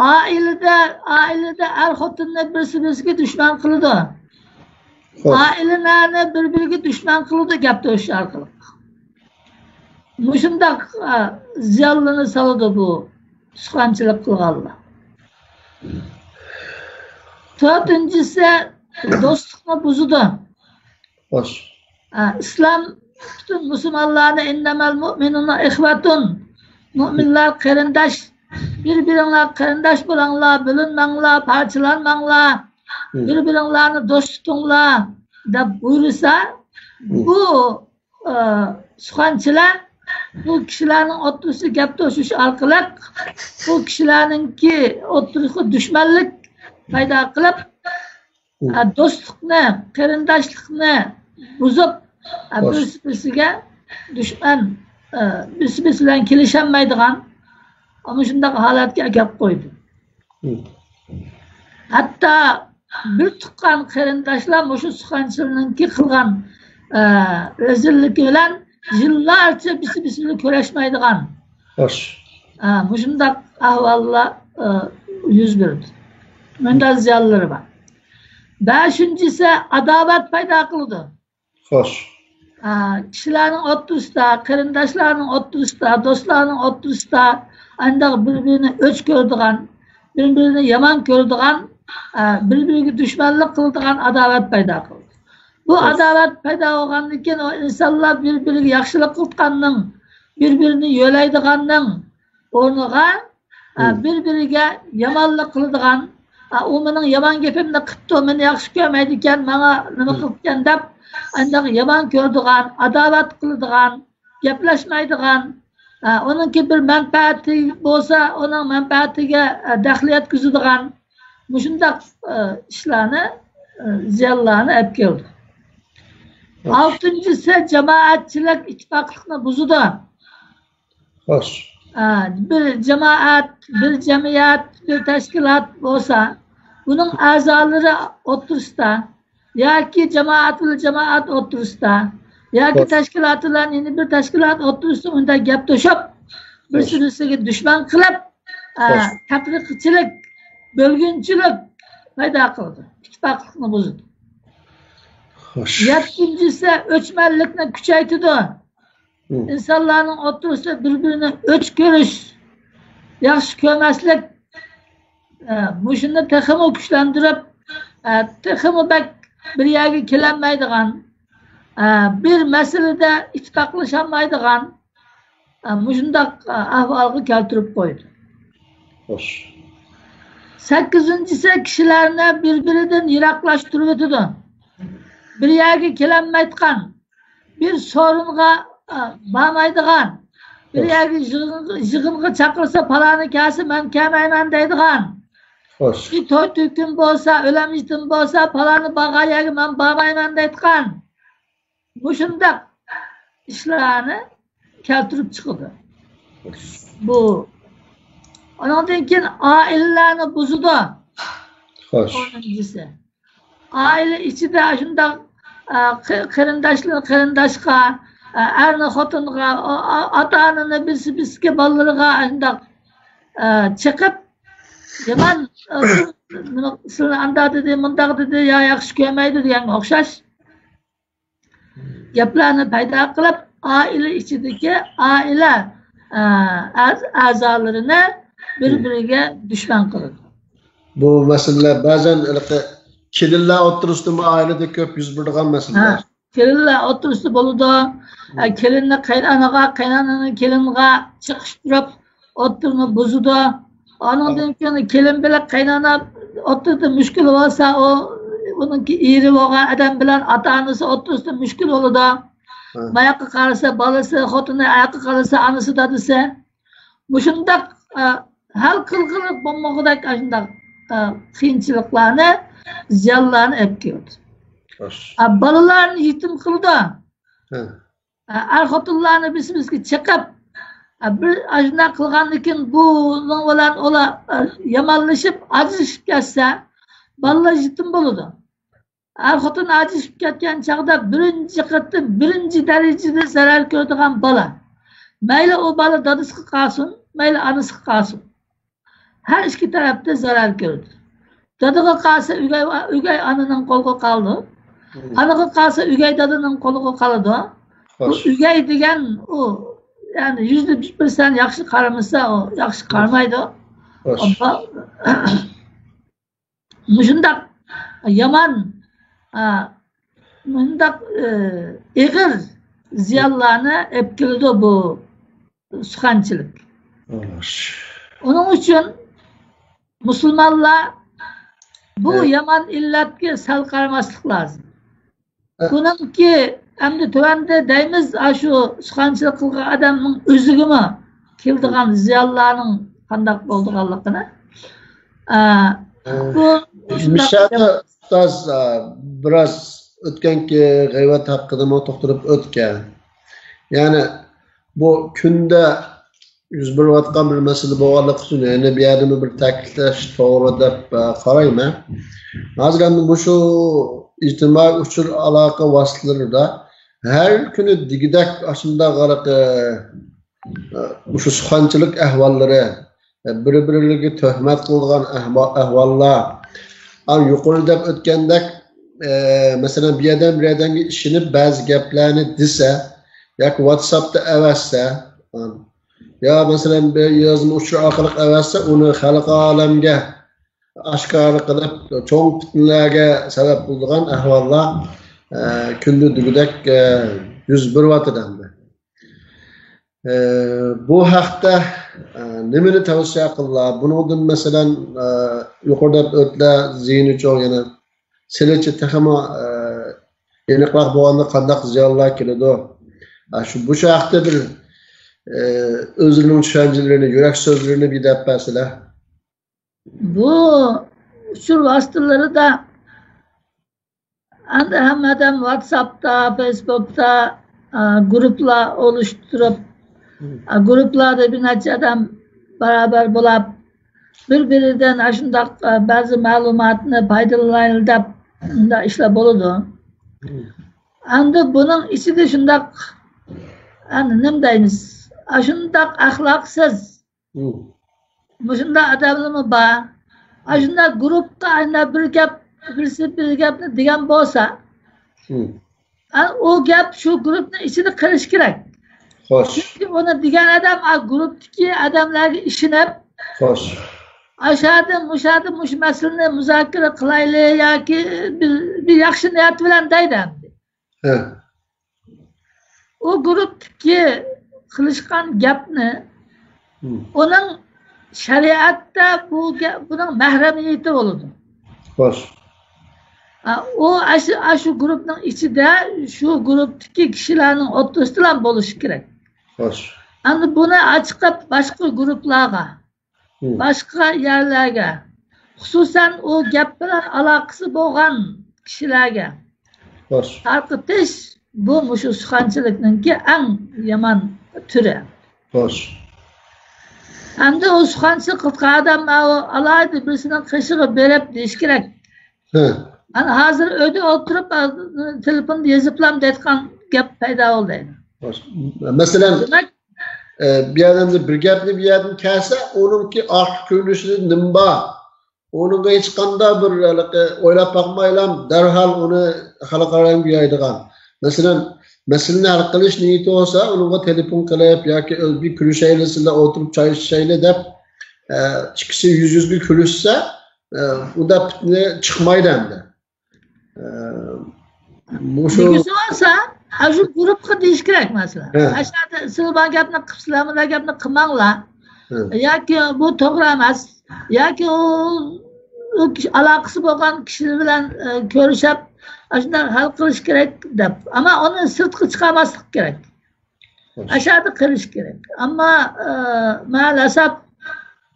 ئائىلىدە، ئائىلىدە ئەر خوتۇننى بىرسى بىرسىگە دۈشمەن قىلىدۇ. خوش. ئائىلىلەرنى بىر بىرىگە دۈشمەن قىلىدۇ گەپ توشۇش ئارقىلىق. مۇشۇنداق، ئا، زىيانلىرىنى سالىدۇ بۇ سۇخەنچىلىك قىلغانلار. تۆتىنچىسى، دوستلۇقنى بۇزىدۇ. خوش. ئا، ئىسلام پۈتۈن مۇسۇلمانلارنى، «ئىننەمەل مۇئمىنۇنە ئىخۋەتۇن»، مۇئمىنلار قېرىنداش، بىر-بىرىڭلار قېرىنداش بولۇڭلار، بۆلۈنمەڭلار، پارچىلانماڭلار، مم. بىر-بىرىڭلارنى دوست تۇتۇڭلار دەپ بۇيرۇسا، مم. بۇ، ئا، سۇخەنچىلەر بۇ كىشىلەرنىڭ ئوتتۇرىسىدا گەپ توشۇش ئارقىلىق بۇ كىشىلەرنىڭكى ئوتتۇرىسىغا دۈشمەنلىك پەيدا قىلىپ، مم. ئە، دوستلۇقنى، قېرىنداشلىقنى بۇزۇپ، ئە، خوش. بىرسى بىرسىگە دۈشمەن، ئە، بىرسى بىرسى بىلەن كېلىشەلمەيدىغان، ئەنە شۇنداق ھالەتكە ئەكەپ قويدى. مم. ھەتتا بىر تۇغقان قېرىنداشلار مۇشۇ سۇخەنچىلىكنىڭكى قىلغان، ئە، رەزىللىكى بىلەن يىللارچە بىرسى بىرسى بىلەن كۆرۈشمەيدىغان، خوش. ئە، مۇشۇنداق ئەھۋاللار، ئە، يۈز بېرىدۇ. مۇنداق زىيانلىرى بار. بەشىنچىسى، ئاداۋەت پەيدا قىلىدۇ. خوش. ئا، كىشىلەرنىڭ ئوتتۇرىسىدا، قېرىنداشلارنىڭ ئوتتۇرىسىدا، دوستلارنىڭ ئوتتۇرىسىدا ئانداق بىر-بىرىنى ئۆچ كۆرىدىغان، بىر-بىرىنى يامان كۆرىدىغان، ئا، بىر-بىرىگە دۈشمەنلىك قىلىدىغان ئاداۋەت پەيدا قىلىدۇ. بۇ خوش. ئاداۋەت پەيدا بولغاندىن كېيىن ئۇ ئىنسانلار بىر-بىرىگە ياخشىلىق قىلىدىغاننىڭ، بىر-بىرىنى يۆلەيدىغاننىڭ ئورنىغا، ئا، مم. بىر-بىرىگە يامانلىق قىلىدىغان، ئا، ئۇ مېنىڭ يامان گېپىمنى قىپتۇ، مېنى ياخشى كۆرمەيدىكەن، ماڭا نېمە مم. قىپتىكەن دەپ، ئانداق يامان كۆرىدىغان، ئاداۋەت قىلىدىغان، گەپلەشمەيدىغان، ئا، ئۇنىڭكى بىر مەنپەئەتى بولسا، ئۇنىڭ مەنپەئەتىگە، ئا، دەخلى يەتكۈزىدىغان، مۇشۇنداق، ئا، ئىشلارنى، ئا، زىيانلارنى ئەپ كەلدى. خوش. ئالتىنچىسى، جامائەتچىلىك ئىتتىپاقلىقنى بۇزىدۇ. خوش. ئا، بىر جامائەت، بىر جەمئىيەت، بىر تەشكىلات بولسا، بۇنىڭ ئەزالىرى ئوتتۇرىسىدا ياكى جامائەت بىلەن جامائەت ئوتتۇرىسىدا ياكى خوش. تەشكىلات بىلەن يەنە بىر تەشكىلات ئوتتۇرىسىدا ئۇنداق گەپ توشۇپ، بىرسى خوش. بىرسىگە دۈشمەن قىلىپ، ئا، خوش. تەپرىقىچىلىك، بۆلگۈنچىلىك پەيدا قىلىدۇ، ئىتتىپاقلىقنى بۇزىدۇ. خوش. يەتتىنچىسى، ئۆچمەنلىكنى كۈچەيتىدۇ. مم. ئىنسانلارنىڭ ئوتتۇرىسىدا بىر-بىرىنى ئۆچ كۆرۈش، ياخشى كۆرمەسلىك، ئە، مۇشۇنى تېخىمۇ كۈچلەندۈرۈپ، ئە، تېخىمۇ بەك بىر يەرگە كېلەلمەيدىغان، ئە، بىر مەسىلىدە ئىتتىپاقلىشالمايدىغان، ئە، مۇشۇنداق، ئە، ئەھۋالغا كەلتۈرۈپ قويىدۇ. خوش. سەككىزىنچىسى، كىشىلەرنى بىر-بىرىدىن يىراقلاشتۇرۇۋېتىدۇ. بىر يەرگە كېلەلمەيدىغان، بىر سورۇنغا، ئا، بارمايدىغان، بىر خوش. يەرگە يىغىنغا، يىغىنغا چاقىرسا، پالانى كەلسە، مەن كەلمەيمەن دەيدىغان، خوش. بىر توي تۆكۈن بولسا، ئۆلەم يېتىم بولسا، پالانى بارغان يەرگە مەن بارمايمەن دەيدىغان، مۇشۇنداق ئىشلارنى كەلتۈرۈپ چىقىدۇ. خوش. بۇ ئۇنىڭدىن كېيىن ئائىلىلەرنى بۇزىدۇ. خوش. ئونىنچىسى. ئائىلە ئىچىدە شۇنداق، ئە، قېرىنداشلىرى قېرىنداشقا، ئە، ئەرنى خوتۇنغا، ئاتا-ئانىنى بىرسى بىرسىگە، بالىلىرىغا شۇنداق، ئە، چېقىپ، يامان، ئە، نېمە، سىلىنى ئانداق دېدى، مۇنداق دېدى، يا ياخشى كۆرمەيدۇ دېگەنگە ئوخشاش گەپلەرنى پەيدا قىلىپ، ئائىلە ئىچىدىكى ئائىلە، ئە، ئەز-، ئەزالىرىنى بىر-بىرىگە دۈشمەن قىلىدۇ. بۇ مەسىلىلەر بەزەن ھېلىقى كېلىنلەر ئوتتۇرىسىدىمۇ ئائىلىدە كۆپ يۈز بېرىدىغان مەسىلىلەر. ھە، كېلىنلەر ئوتتۇرىسىدا بولىدۇ. ئە، كېلىننى قەينانىغا، قەينانىنى كېلىنغا چېقىشتۇرۇپ، ئوتتۇرىنى بۇزىدۇ. ئانىڭدىن كېيىن كېلىن بىلەن قەينانا ئوتتۇرىدا مۈشكۈل بولسا، ئۇ، ئۇنىڭكى ئېرى بولغان ئادەم بىلەن ئاتا-ئانىسى ئوتتۇرىسىدا مۈشكۈل بولىدۇ. ھە. ماياققا قارىسا بالىسى، خوتۇنى، ئاياققا قارىسا ئانىسى، دادىسى. مۇشۇنداق، ئە، ھەل قىلغىلى بولمىغۇدەك ئاشۇنداق، ئە، قىيىنچىلىقلارنى، زىيانلارنى ئېلىپ كېلىدۇ. خوش. ئە، بالىلارنى يېتىم قىلىدۇ. ھە. ئە، ئەر-خوتۇنلارنى بىرسى-بىرسىگە چېقىپ، ئە، بىر ئاشۇنداق قىلغاندىن كېيىن بۇنىڭ بىلەن ئۇلار، ئە، يامانلىشىپ، ئاجرىشىپ كەتسە، بالىلار يېتىم بولىدۇ. ئەر-خوتۇن ئاجرىشىپ كەتكەن چاغدا بىرىنچى قېتىم، بىرىنچى دەرىجىدە زەرەر كۆرىدىغان بالا. مەيلى ئۇ بالا دادىسىغا قالسۇن، مەيلى ئانىسىغا قالسۇن. ھەر ئىككى تەرەپتە زەرەر كۆرىدۇ. دادىغا قالسا ئۆگەي، ئۆگەي ئانىنىڭ قولىغا قالىدۇ. مم. ئانىغا قالسا ئۆگەي دادىنىڭ قولىغا قالىدۇ. بۇ خوش. ئۆگەي دېگەن ئۇ، يەنى يۈزدە بىر پىرسەنت ياخشى قارىمىسا، ئۇ ياخشى قارىمايدۇ. خوش. ئۇ با-، مۇشۇنداق يامان، ئا، مۇنداق، ئە، ئېغىر زىيانلارنى ئېلىپ كېلىدۇ بۇ سۇخەنچىلىك. خوش. ئۇنىڭ ئۈچۈن مۇسۇلمانلار بۇ ھە. يامان ئىللەتكە سەل قارىماسلىق لازىم. ھە. بۇنىڭكى ئەمدى تۆۋەندە دەيمىز، ئاشۇ سۇخەنچىلىك قىلغان ئادەمنىڭ ئۆزىگىمۇ كېلىدىغان زىيانلارنىڭ قانداق بولىدىغانلىقىنى. ئە، ھە. بۇ مۇشۇنداق مۇشۇ يەردە ئۇستاز، ئە، بىراز ئۆتكەنكى غەيۋەت ھەققىدىمۇ توختىلىپ ئۆتكەن. يەنى بۇ كۈندە يۈز بېرىۋاتقان بىر مەسىلە بولغانلىقى ئۈچۈن، يەنە بۇ يەردىمۇ بىر تەكىتلەش توغرا دەپ، ئە، قارايمەن. ھازىر ئەمدى مۇشۇ ئىجتىمائىي ئۇچۇر ئالاقە ۋاسىتىلىرىدا ھەر كۈنى دېگۈدەك ئاشۇنداق ھېلىقى، ئە، مۇشۇ سۇخەنچىلىك ئەھۋاللىرى، ئە، بىر-بىرلىرىگە تۆھمەت قىلىدىغان ئەھۋا-، ئەھۋاللار. ئەمما يۇقىرىدا دەپ ئۆتكەندەك، ئە، مەسىلەن، بىر ئادەم بىر ئادەمگە ئىشىنىپ بەزى گەپلەرنى دېسە ياكى ۋاتساپتا ئەۋەتسە، يا مەسىلەن، بىر يازما ئۇچۇر ئارقىلىق ئەۋەتسە، ئۇنى خەلقى ئالەمگە ئاشكارا قىلىپ، چوڭ پىتنىلەرگە سەۋەب بولىدىغان ئەھۋاللار، ئە، كۈندە دېگۈدەك، ئە، يۈز بېرىۋاتىدۇ ئەمدى. ئە، بۇ ھەقتە، ئە، نېمىنى تەۋسىيە قىلىلا؟ بۇنىڭدىن، مەسىلەن، ئە، يۇقىرىدا ئۆتلە زىيىنى چوڭ، يەنە سىلىچە تېخىمۇ، ئە، ئېنىقراق بولغاندا قانداق زىيانلار كېلىدۇ؟ ئە، شۇ، بۇ ھەقتە بىر، ئە، ئۆزلىرىنىڭ چۈشەنچىلىرىنى، يۈرەك سۆزلىرىنى بىر دەپ بەرسىلە. بۇ ئۇچۇر ۋاسىتىلىرىدا ئەمدى ھەممە ئادەم ۋاتساپتا، فېيسبۇكتا، ئا، گۇرۇپپىلار ئولۇشتۇرۇپ، ئا، گۇرۇپپىلاردا بىر نەچچە ئادەم بارابەر بولاپ، بىر-بىرىدىن ئاشۇنداق، ئا، بەزى مەلۇماتنى پايدىلىنايلى دەپ، مۇنداق ئىشلار بولىدۇ. ئەمدى بۇنىڭ ئىچىدە شۇنداق، ئەمدى نېمە دەيمىز، ئاشۇنداق ئەخلاقسىز، مۇشۇنداق ئادەملەرمۇ بار. ئاشۇنداق گۇرۇپپىغا ئاشۇنداق بىر گەپ، بىرسى بىر گەپنى دېگەن بولسا، ئا، ئۇ گەپ شۇ گۇرۇپپىنىڭ ئىچىدە قېلىشى كېرەك. خوش. چۈنكى ئۇنى دېگەن ئادەم، ئا، گۇرۇپپىدىكى ئادەملەرگە ئىشىنىپ، خوش. ئاشۇ يەردە، مۇشۇ يەردە مۇشۇ مەسىلىنى مۇزاكىرە قىلايلى ياكى بىر، بىر ياخشى نىيەت بىلەن دەيدۇ ئەمدى. ھە. ئۇ گۇرۇپتىكى قىلىشقان گەپنى، مم. ئۇنىڭ شەرىئەتتە بۇ گە-، بۇنىڭ مەھرەمىيىتى بولىدۇ. خوش. ئا، ئۇ ئاشۇ، ئاشۇ گۇرۇپنىڭ ئىچىدە شۇ گۇرۇپتىكى كىشىلەرنىڭ ئوتتۇرىسىدىلا بولۇشى كېرەك. خوش. ئەمدى بۇنى ئاچىقىپ باشقا گۇرۇپلارغا، مم. باشقا يەرلەرگە، خۇسۇسەن ئۇ گەپ بىلەن ئالاقىسى بولغان كىشىلەرگە خوش. تارقىتىش، بۇ مۇشۇ سۇخەنچىلىكنىڭكى ئەڭ يامان تۈرى. خوش. ئەمدى ئۇ سۇخانچىلىق قىلىدىغان ئادەم ئالاھىدە بىرسىنىڭ قېشىغا بېرىپ دېيىش كېرەك. ھە. مانا ھازىر ئۆيدە ئولتۇرۇپ تېلېفوندا يېزىپلام دەيدىغان گەپ پەيدا بولدى. مەسىلەن، دېمەك، ئە، بۇ يەردىن بىر گەپنى بۇ يەردىن كەلسە، ئۇنىڭكى ئارقا كۆرۈنۈشىدە نېمە بار؟ ئۇنىڭغا ھېچقانداق بىر ھېلىقى ئويلاپ باقمايلا دەرھال ئۇنى خەلقئارانىڭ يايىدىغان. مەسىلەن، مەسىلىنى ھەل قىلىش نىيىتى بولسا، ئۇنىڭغا تېلېفون قىلىپ ياكى ئۆزى كۆرۈشەيلى، سىلەر ئولتۇرۇپ چاي ئىچىشەيلى دەپ، ئە، ئىككىسى يۈز يۈزگە كۆرۈشسە، ئە، ئۇنداق پىتنە چىقمايدۇ ئەمدى. ئە، مۇشۇ دېگۈسى بولسا، ئاشۇ گۇرۇپقا دېيىش كېرەك، مەسىلەن. ھە. ئاشۇ يەردە سىلەر بار گەپنى قىپسىلەر، مۇنداق گەپنى قىلماڭلار. ھە. ياكى بۇ توغرا ئەمەس، ياكى ئۇ، ئۇ كىشى، ئالاقىسى بولغان كىشىلەر بىلەن، ئە، كۆرۈشۈپ، ئاشۇنداق ھەل قىلىش كېرەك دەپ. ئەمما ئۇنى سىرتقا چىقارماسلىق كېرەك. ئاشۇ يەردە قىلىش كېرەك. ئەمما، ئە، مەلەسەپ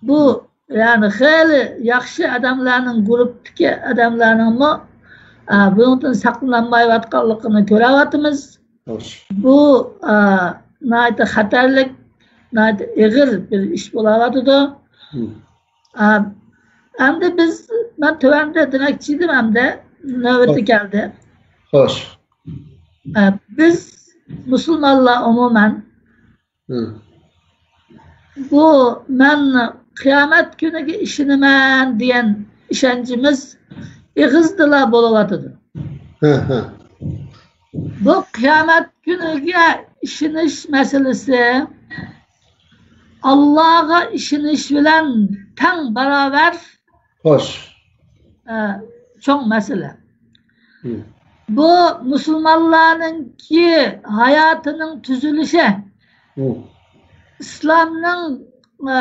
بۇ، يەنى خېلى ياخشى ئادەملەرنىڭ، گۇرۇپتىكى ئادەملەرنىڭمۇ، ئە، بۇنىڭدىن ساقلىنالمايۋاتقانلىقىنى كۆرۈۋاتىمىز. خوش. بۇ، ئە، ناھايىتى خەتەرلىك، ناھايىتى ئېغىر بىر ئىش بولاۋاتىدۇ. ھم. ئە، ئەمدى بىز، مەن تۆۋەندە دېمەكچى ئىدىم، ئەمدى نۆۋىتى خوش. كەلدى. خوش. ئە، بىز مۇسۇلمانلار ئومۇمەن ھم. بۇ مەن قىيامەت كۈنىگە ئىشىنىمەن دېگەن ئىشەنچىمىز ئېغىزدىلا بولۇۋاتىدۇ. ھە، ھە. بۇ قىيامەت كۈنىگە ئىشىنىش مەسىلىسى ئاللاغا ئىشىنىش بىلەن تەڭ باراۋەر خوش. ئە، چوڭ مەسىلە. ھم. بۇ مۇسۇلمانلارنىڭكى ھاياتىنىڭ تۈزۈلۈشى، ھم. ئىسلامنىڭ، ئە،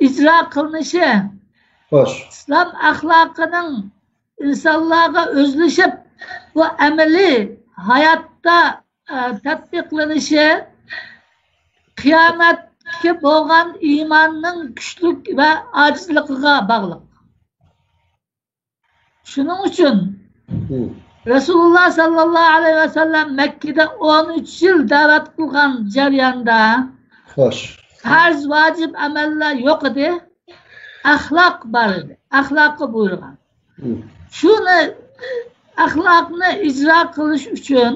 ئىجرا قىلىنىشى، خوش. ئىسلام ئەخلاقىنىڭ ئىنسانلارغا ئۆزلىشىپ، بۇ ئەمەلىي ھاياتتا، ئە، تەتبىقلىنىشى قىيامەتكە بولغان ئىماننىڭ كۈچلۈك ۋە ئاجىزلىقىغا باغلىق. شۇنىڭ ئۈچۈن ھم. رەسۇلۇللا ساللاللاھۇ ئەلەيھى ۋەسەللەم مەككىدە ئون ئۈچ يىل دەۋەت قىلغان جەرياندا خوش. پەرز، ۋاجىپ ئەمەللەر يوق ئىدى. ئەخلاق بار ئىدى. ئەخلاققا بۇيرۇغان. ھم. شۇنى، ئەخلاقنى ئىجرا قىلىش ئۈچۈن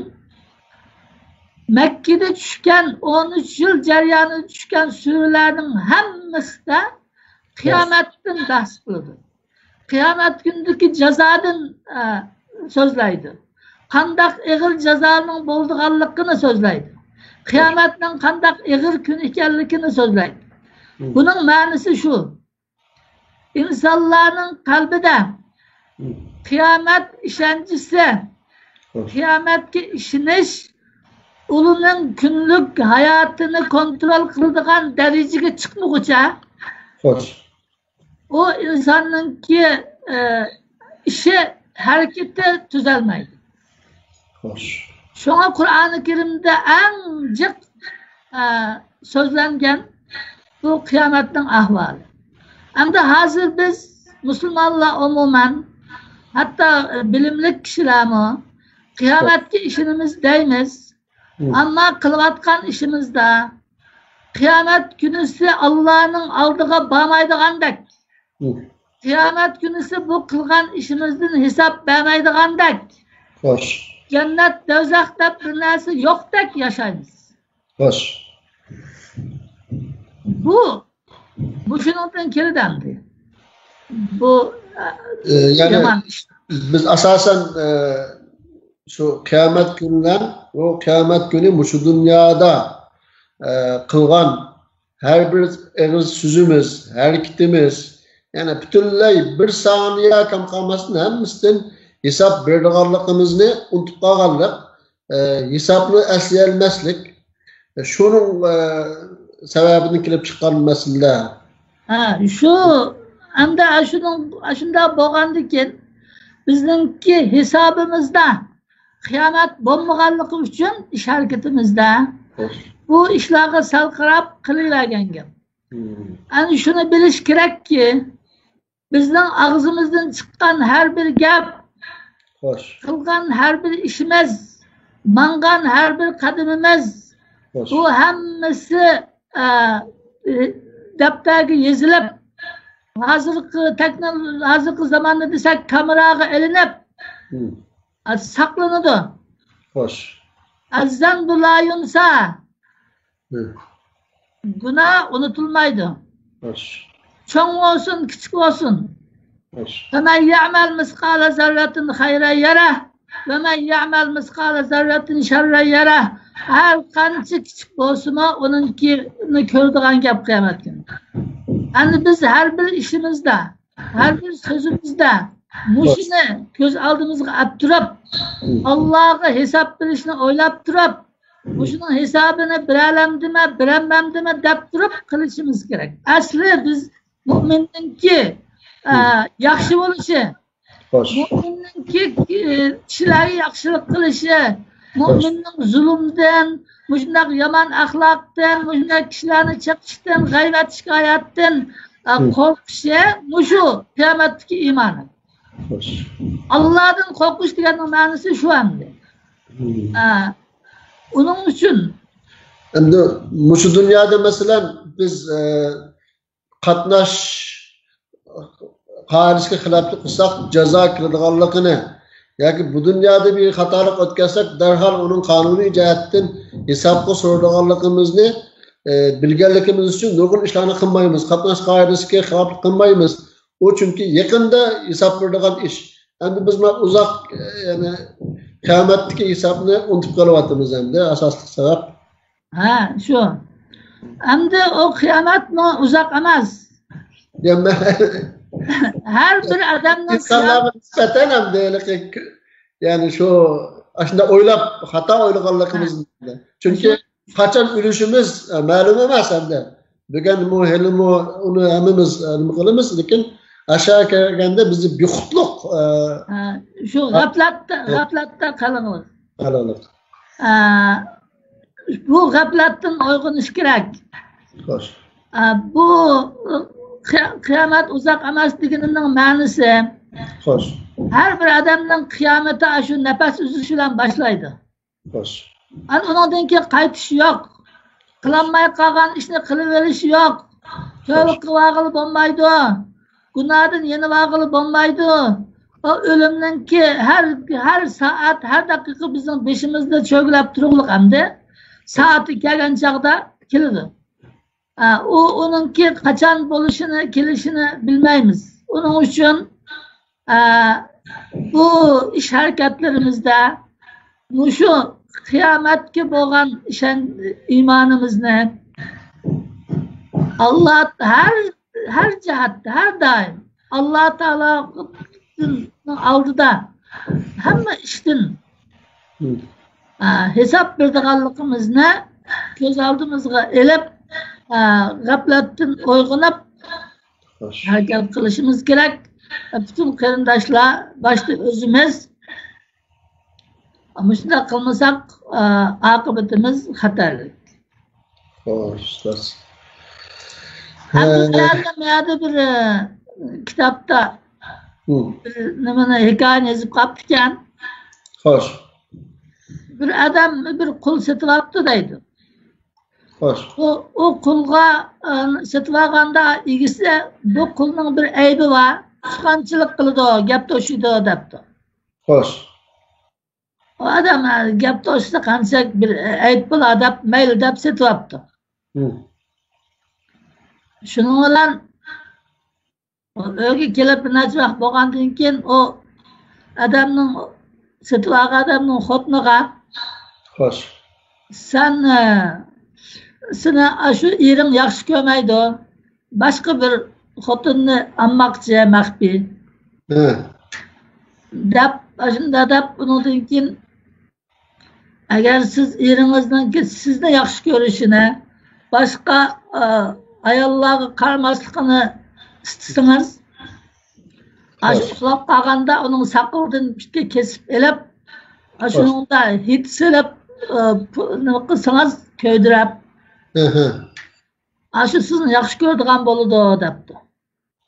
مەككىدە چۈشكەن، ئون ئۈچ يىل جەريانىدا چۈشكەن سۈرىلەرنىڭ ھەممىسىدە قىيامەتتىن بەھس قىلىدۇ. قىيامەت كۈنىدىكى جازادىن، ئە، سۆزلەيدۇ. قانداق ئېغىر جازانىڭ بولىدىغانلىقىنى سۆزلەيدۇ. قىيامەتنىڭ قانداق ئېغىر كۈن ئىكەنلىكىنى سۆزلەيدۇ. ھم. بۇنىڭ مەنىسى شۇ. ئىنسانلارنىڭ قەلبىدە ھم. قىيامەت ئىشەنچىسى، خوش. قىيامەتكە ئىشىنىش ئۇلىنىڭ كۈنلۈك ھاياتىنى كونترول قىلىدىغان دەرىجىگە چىقمىغۇچە خوش. ئۇ ئىنساننىڭكى، ئە، ئىشى، ھەرىكىتى تۈزەلمەيدۇ. خوش. شۇڭا قۇرئانى كەرىمدە ئەڭ جىق، ئە، سۆزلەنگەن بۇ قىيامەتنىڭ ئەھۋالى. ئەمدى ھازىر بىز مۇسۇلمانلار ئومۇمەن، ھەتتا، ئە، بىلىملىك كىشىلەرمۇ قىيامەتكە ئىشىنىمىز دەيمىز. ھم. ئەمما قىلىۋاتقان ئىشىمىزدا قىيامەت كۈنىسى ئاللانىڭ ئالدىغا بارمايدىغاندەك، ھم. قىيامەت كۈنىسى بۇ قىلغان ئىشىمىزدىن ھېساب بەرمەيدىغاندەك، خوش. جەننەت، دوزاخ دەپ بىر نەرسە يوقتەك ياشايمىز. خوش. بۇ مۇشۇنىڭدىن كېلىدۇ ئەمدى. بۇ، ئە، ئە، يەنى يامان ئىش. بىز ئاساسەن، ئە، شۇ قىيامەت كۈنىدە، ئۇ قىيامەت كۈنى مۇشۇ دۇنيادا، ئە، قىلغان ھەر بىر ئېغىز سۆزىمىز، ھەرىكىتىمىز، يەنى پۈتۈنلەي بىر سانىيە كەم قالماستىن ھەممىسىدىن ھېساب بېرىدىغانلىقىمىزنى ئۇنتۇپ قالغانلىق، ئە، ھېسابنى ئەسلىيەلمەسلىك، شۇنىڭ، ئە، سەۋەبىدىن كېلىپ چىققان مەسىلىلەر. ھە، شۇ، ئەمدى ئاشۇنىڭ، ئاشۇنداق بولغاندىكىن، بىزنىڭكى ھېسابىمىزدا قىيامەت بولمىغانلىقى ئۈچۈن ئىش ھەرىكىتىمىزدە بۇ ئىشلارغا سەل قاراپ قىلىۋەرگەن گەپ. مم. ئەنە شۇنى بىلىش كېرەككى، بىزنىڭ ئاغزىمىزدىن چىققان ھەر بىر گەپ، خوش. قىلغان ھەر بىر ئىشىمىز، ماڭغان ھەر بىر قەدىمىمىز، خوش. بۇ ھەممىسى، ئە، دەپتەرگە يېزىلىپ، ھازىرقى تەكنو-، ھازىرقى زاماندا دېسەك، كامېراغا ئېلىنىپ، ھىم. ساقلىنىدۇ. خوش. الذنب لا ينسى. ھىم. گۇناھ ئۇنتۇلمايدۇ. خوش. چوڭ بولسۇن، كىچىك بولسۇن. خوش. فمن يعمل مثقال ذرة خيرا يره، ومن يعمل مثقال ذرة شرا يره. ھەر قانچە كىچىك بولسىمۇ، ئۇنىڭكىنى كۆرىدىغان گەپ قىيامەت كۈنى. ئەمدى بىز ھەر بىر ئىشىمىزدا، ھەر بىر سۆزىمىزدە مۇشۇنى كۆز ئالدىمىزغا ئەپ تۇرۇپ، ئاللاغا ھېساب بېرىشنى ئويلاپ تۇرۇپ، مۇشۇنىڭ ھېسابىنى بېرەلەمدىمە، بېرەلمەمدىمە دەپ تۇرۇپ قىلىشىمىز كېرەك. ئەسلى بىز مۇئمىننىڭكى، ئە، ياخشى بولۇشى، خوش. مۇئمىننىڭكى، ئى، كىشىلەرگە ياخشىلىق قىلىشى، خوش. مۇئمىننىڭ زۇلۇمدىن، مۇشۇنداق يامان ئەخلاقتىن، مۇشۇنداق كىشىلەرنى چېقىشتىن، غەيۋەت شىكايەتتىن، ئا، ھىم. قورقۇشى، مۇشۇ قىيامەتتىكى ئىمانى. خوش. ئاللادىن قورقۇش دېگەننىڭ مەنىسى شۇ ئەمدى. ھىم. ئا، ئۇنىڭ ئۈچۈن. ئەمدى مۇشۇ دۇنيادا، مەسىلەن، بىز، ئە، قاتناش قائىدىسىگە خىلاپلىق قىلساق، جازا كېلىدىغانلىقىنى ياكى بۇ دۇنيادا بىر خاتالىق ئۆتكەزسەك، دەرھال ئۇنىڭ قانۇنىي جەھەتتىن ھېسابقا سورىدىغانلىقىمىزنى، ئى، بىلگەنلىكىمىز ئۈچۈن نۇرغۇن ئىشلارنى قىلمايمىز. قاتناش قائىدىسىگە خىلاپلىق قىلمايمىز. ئۇ چۈنكى يېقىندا ھېساب بېرىدىغان ئىش. ئەمدى بىز مانا ئۇزاق، ئى، يەنى قىيامەتتىكى ھېسابنى ئۇنتۇپ قېلىۋاتىمىز ئەمدى، ئاساسلىق سەۋەب. ھە، شۇ. ئەمدى ئۇ قىيامەتمۇ ئۇزاق ئەمەس. يا، مە-، ھەر بىر ئادەمنىڭ ئىنسانلارغا نىسبەتەن ھەم دېگەنلىكى، يەنى شۇ، ئاشۇنداق ئويلاپ، خاتا ئويلىغانلىقىمىز. ھە. چۈنكى شۇ. قاچان ئۆلۈشىمىز، ئە، مەلۇم ئەمەس ئەمدى. بۈگۈنمۇ، ھېلىمۇ ئۇنى ھەممىمىز، ئە، نېمە قىلىمىز، لېكىن ئاشۇ كەلگەندە بىزنى بىخۇدلۇق، ئە، ھە، شۇ غەپ-، غەپلەتتە، ھە. غەپلەتتە قالغىلى. قالغىلى. ئە، بۇ غەپلەتتىن ئويغىنىش كېرەك. خوش. ئە، بۇ قىيا-، قىيامەت ئۇزاق ئەمەس دېگىنىنىڭ مەنىسى، خوش. ھەر بىر ئادەمنىڭ قىيامىتى ئاشۇ نەپەس ئۈزۈش بىلەن باشلايدۇ. خوش. ئەنە ئۇنىڭدىن كېيىن قايتىش يوق. قىلالماي قالغان ئىشنى قىلىۋېلىش يوق. تۆۋە قىلىۋالغىلى بولمايدۇ. گۇناھتىن يېنىۋالغىلى بولمايدۇ. ئۇ ئۆلۈمنىڭكى ھەر، ھەر سائەت، ھەر دەقىقە بىزنىڭ بېشىمىزدا چۆگىلەپ تۇرۇقلۇق ئەمدى. سائىتى كەلگەن چاغدا كېلىدۇ. ئا، ئۇ، ئۇنىڭكى قاچان بولۇشىنى، كېلىشىنى بىلمەيمىز. ئۇنىڭ ئۈچۈن، ئا، بۇ ئىش ھەرىكەتلىرىمىزدە مۇشۇ قىيامەتكە بولغان ئىشەن-، ئىمانىمىزنى ئاللا ھەر، ھەر جەھەتتە، ھەر دائىم ئاللا تائالا ئالدىدا ھەممە ئىشتىن، ھە، ھېساب بېرىدىغانلىقىمىزنى كۆز ئالدىمىزغا ئېلىپ، ھە، غەپلەتتىن ئويغىنىپ خوش. ھەرىكەت قىلىشىمىز كېرەك. پۈتۈن قېرىنداشلار، باشتا ئۆزىمىز. مۇشۇنداق قىلمىساق، ئا، ئاقىۋىتىمىز خەتەرلىك. خوش، ئۇستاز. ھەم بىر ھە. يەردە، بۇ يەردە بىر، ئە، كىتابتا ھە. بىر نېمىنى، ھېكايىنى يېزىپ قاپتىكەن. خوش. بىر ئادەم بىر قۇل سېتىۋاپتۇ دەيدۇ. خوش. ئۇ، ئۇ قۇلغا، ئە، سېتىۋالغاندا ئىگىسى بۇ قۇلنىڭ بىر ئەيىبى بار، سۇخەنچىلىك قىلىدۇ، گەپ توشۇيدۇ دەپتۇ. خوش. ئۇ ئادەم، ئە، گەپ توشۇسا قانچە بىر ئەيىب بولا دەپ، مەيلى دەپ سېتىۋاپتۇ. ھە. شۇنىڭ بىلەن ئۆيگە كېلىپ بىر نەچچە ۋاقىت بولغاندىن كېيىن ئۇ ئادەمنىڭ، سېتىۋالغان ئادەمنىڭ خوتۇنىغا، خوش. سەن، ئە، سېنى ئاشۇ ئېرىڭ ياخشى كۆرمەيدۇ. باشقا بىر خوتۇننى ئالماقچى مەخپىي. ھە. دەپ، ئاشۇنداق دەپ، ئۇنىڭدىن كېيىن، ئەگەر سىز ئېرىڭىزنىڭكى سىزنى ياخشى كۆرۈشىنى، باشقا، ئا، ئاياللارغا قارىماسلىقىنى ئىستىسىڭىز، ئاشۇ خوش. ئۇخلاپ قالغاندا ئۇنىڭ ساقىلىدىن پۈتكە كېسىپ ئېلىپ، خوش. ئاشۇنىڭدا ھىد سېلىپ، ئا، پۇ-، نېمە قىلسىڭىز، كۆيدۈرۈپ. ھە، ھە. ئاشۇ سىزنى ياخشى كۆرىدىغان بولىدۇ، دەپتۇ.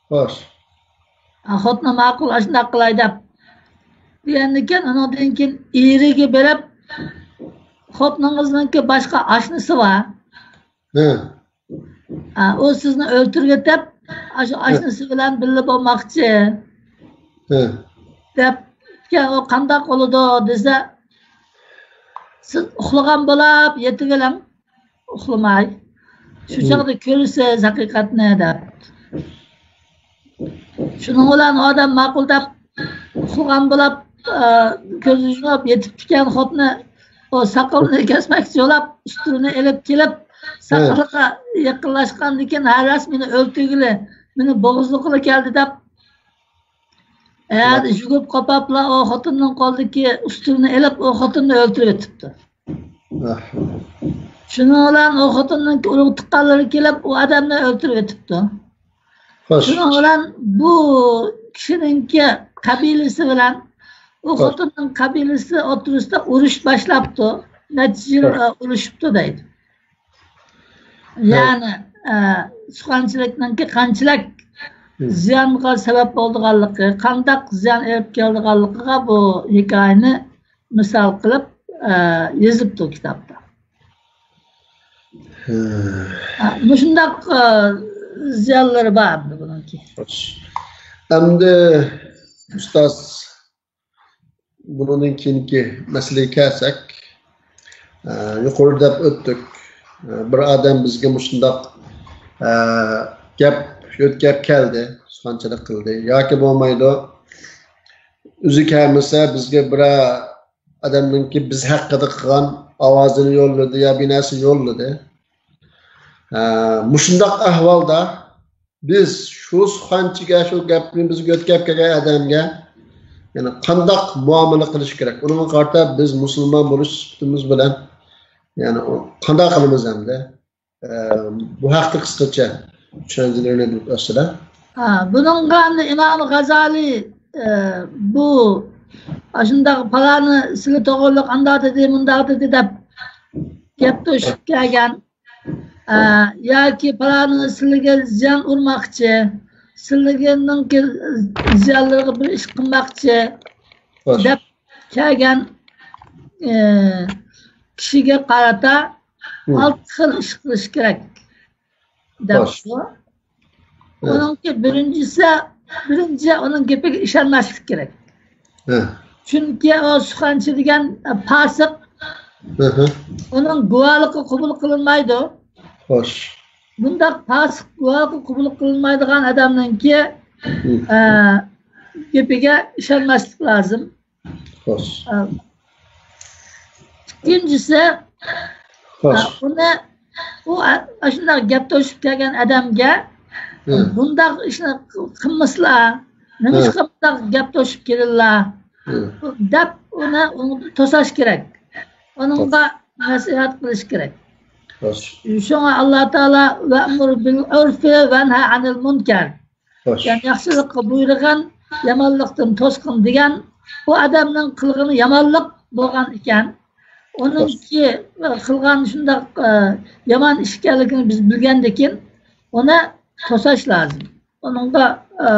خوش. ئا، خوتۇنى ماقۇل، ئاشۇنداق قىلاي دەپ دېگەندىن كېيىن، ئۇنىڭدىن كېيىن ئېرىگە بېرىپ، خوتۇنىڭىزنىڭكى باشقا ئاشنىسى بار. ھە. ئا، ئۇ سىزنى ئۆلتۈرۈۋېتىپ، ئاشۇ ئاشنىسى بىلەن بىللە بولماقچى، ھە، دەپكەن. ئۇ قانداق بولىدۇ دېسە، سىز ئۇخلىغان بولاپ يېتىۋېلىڭ، ئۇخلىماي. شۇ چاغدا كۆرىسىز ھەقىقەتنى، دەپ. شۇنىڭ بىلەن ئادەم ماقۇل دەپ، ئۇخلىغان بولاپ، ئا، كۆزى يۇمۇپ يېتىپتىكەن خوتۇنى، ئۇ ساقىلىنى كەسمەكچى بولاپ، ئۇستىنى ئېلىپ كېلىپ، ساقىلىغا يېقىنلاشقاندىن كېيىن، ھە راست، مېنى ئۆلتۈرگىلى، مېنى بوغۇزلىغىلى كەلدى دەپ، ئەتە يۈگۈرۈپ قوپاپلا ئۇ خوتۇننىڭ قولىدىكى ئۇستىنى ئېلىپ، ئۇ خوتۇننى ئۆلتۈرۈۋېتىپتۇ. ئەھ. شۇنىڭ بىلەن ئۇ خوتۇننىڭ ئۇرۇق تۇغقانلىرى كېلىپ، ئۇ ئادەمنى ئۆلتۈرۈۋېتىپتۇ. خوش. شۇنىڭ بىلەن بۇ كىشىنىڭكى قەبىلىسى بىلەن ئۇ خوتۇننىڭ قەبىلىسى ئوتتۇرىسىدا ئۇرۇش باشلاپتۇ. نەچچە يىل، ئە، ئۇرۇشۇپتۇ دەيدۇ. يەنى، ئە، سۇخەنچىلىكنىڭكى قانچىلىك زىيانغا سەۋەب بولىدىغانلىقى، قانداق زىيان ئېلىپ كېلىدىغانلىقىغا بۇ ھېكايىنى مىسال قىلىپ، ئە، يېزىپتۇ كىتابتا. ھە. ئە، مۇشۇنداق، ئە، زىيانلىرى بار ئەمدى بۇنىڭكى. خوش. ئەمدى ئۇستاز، بۇنىڭدىن كېيىنكى مەسىلىگە كەلسەك، ئە، يۇقىرىدا دەپ ئۆتتۇق. ئە، بىر ئادەم بىزگە مۇشۇنداق، ئە، گەپ يۆتكەپ كەلدى، سۇخەنچىلىك قىلدى. ياكى بولمايدۇ، ئۆزى كەلمىسە، بىزگە بىرەر ئادەمنىڭكى بىز ھەققىدە قىلغان ئاۋازىنى يوللىدى يا بىر نەرسە يوللىدى. ئە، مۇشۇنداق ئەھۋالدا بىز شۇ سۇخەنچىگە، شۇ گەپنى بىزگە يۆتكەپ كەلگەن ئادەمگە، يەنى قانداق مۇئامىلە قىلىش كېرەك؟ ئۇنىڭغا قارىتا بىز مۇسۇلمان بولۇش سۈپىتىمىز بىلەن، يەنى ئۇ قانداق قىلىمىز ئەمدى؟ ئە، بۇ ھەقتە قىسقىچە چۈشەنچىلىرىنى بىلىپ ئۆتسىلە. ھە، بۇنىڭغا ئەمدى ئىمام غازالى، ئە، بۇ ئاشۇنداق پالانى سىلى توغرىلىق ئانداق دېدى، مۇنداق دېدى دەپ گەپ توشۇپ كەلگەن. ئە، ياكى پالانى سىلىگە زىيان ئۇرماقچى، سىلىگىنىڭكى زىيانلىرىغا بىر ئىش قىلماقچى خوش. دەپ كەلگەن، ئە، كىشىگە قارىتا ھە. ئالتە خىل ئىش قىلىش كېرەك خوش. دەپتۇ. ھە. ئۇنىڭكى بىرىنچىسى، بىرىنچى ئۇنىڭ گېپىگە ئىشەنمەسلىك كېرەك. ھە. چۈنكى ئۇ سۇخەنچى دېگەن، ئە، پاسىق، ھە، ھە. ئۇنىڭ گۇۋاھلىقى قوبۇل قىلىنمايدۇ. خوش. بۇنداق پاسىق گۇۋاھلىقى قوبۇل قىلىنمايدىغان ئادەمنىڭكى، ھە. ئە، گېپىگە ئىشەنمەسلىك لازىم. خوش. ئە، ئىككىنچىسى، خوش. ئە، ئۇنى، ئۇ، ئە، ئاشۇنداق گەپ توشۇپ كەلگەن ئادەمگە، ھە. بۇنداق ئىشنى قىلمىسىلا، نېمىشقا ھە. بۇنداق گەپ توشۇپ كېلىلا؟ ھە. دەپ ئۇنى، ئۇنى توساش كېرەك. ئۇنىڭغا نەسىھەت قىلىش كېرەك. خوش. شۇڭا ئاللا تائالا «ۋەئمۇر بىل ئۇرفى ۋەنھە ئەنىل مۇنكەر». خوش. يەنى ياخشىلىققا بۇيرۇغىن، يامانلىقتىن توسقىن دېگەن، ئۇ ئادەمنىڭ قىلغىنى يامانلىق بولغان ئىكەن، ئۇنىڭكى قىلغان شۇنداق، ئە، يامان ئىش ئىكەنلىكىنى بىز بىلگەندىن كېيىن ئۇنى توساش لازىم. ئۇنىڭغا، ئە،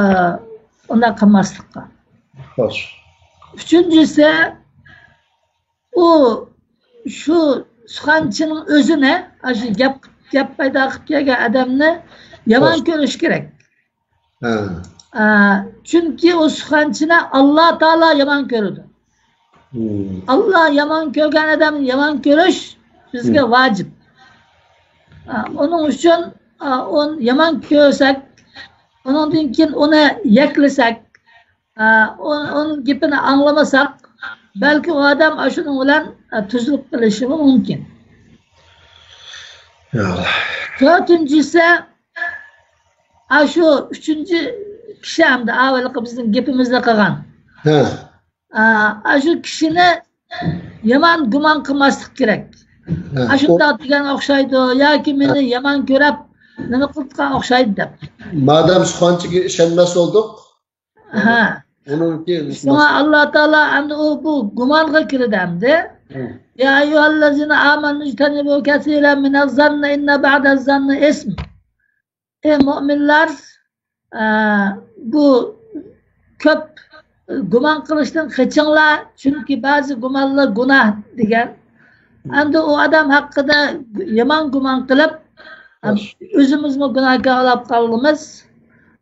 ئۇنداق قىلماسلىققا. خوش. ئۈچىنچىسى، ئۇ شۇ سۇخەنچىنىڭ ئۆزىنى، ئاشۇ گەپ، گەپ پەيدا قىلىپ كەلگەن ئادەمنى يامان خوش. كۆرۈش كېرەك. ھە. ئا، چۈنكى ئۇ سۇخەنچىنى ئاللا تائالا يامان كۆرىدۇ. ھىم. ئاللا يامان كۆرگەن ئادەمنى يامان كۆرۈش بىزگە ھىم. ۋاجىپ. ئا، ئۇنىڭ ئۈچۈن، ئا، ئۇنى يامان كۆرسەك، ئۇنىڭدىن كېيىن ئۇنى يەكلىسەك، ئا، ئۇ-، ئۇنىڭ گېپىنى ئاڭلىمىساق، بەلكى ئۇ ئادەم ئاشۇنىڭ بىلەن، ئا، تۈزۈلۈپ قېلىشىمۇ مۇمكىن. يا ئاللا. تۆتىنچىسى، ئاشۇ ئۈچىنچى كىشى ئەمدى ئاۋۋالقى بىزنىڭ گېپىمىزنى قىلغان. ھە. ئا، ئاشۇ كىشىنى يامان گۇمان قىلماسلىق كېرەك. ھە. ئاشۇنداق دېگەن ئوخشايدۇ ياكى مېنى ھە. يامان كۆرۈپ، نېمە قىلىدىغان ئوخشايدۇ دەپ. مادام سۇخانچىگە ئىشەنمەس بولدۇق. ھە. ئۇنىڭكى شۇڭا ئاللا تائالا ئەمدى ئۇ بۇ گۇمانغا كىرىدۇ ئەمدى. ھە. يا ئەييۇھەللەزىنە ئامەنۇ ئىجتەنىبۇ كەسىرەن مىنەز زەننى ئىننە بەئدەز زەننى ئىسم. ئەي مۆمىنلەر، ئە، بۇ كۆپ گۇمان قىلىشتىن قېچىڭلار، چۈنكى بەزى گۇمانلار گۇناھ دېگەن. ئەمدى ئۇ ئادەم ھەققىدە يامان گۇمان قىلىپ، خوش. ئۆزىمىزمۇ گۇناھكار بولاپ قالىمىز.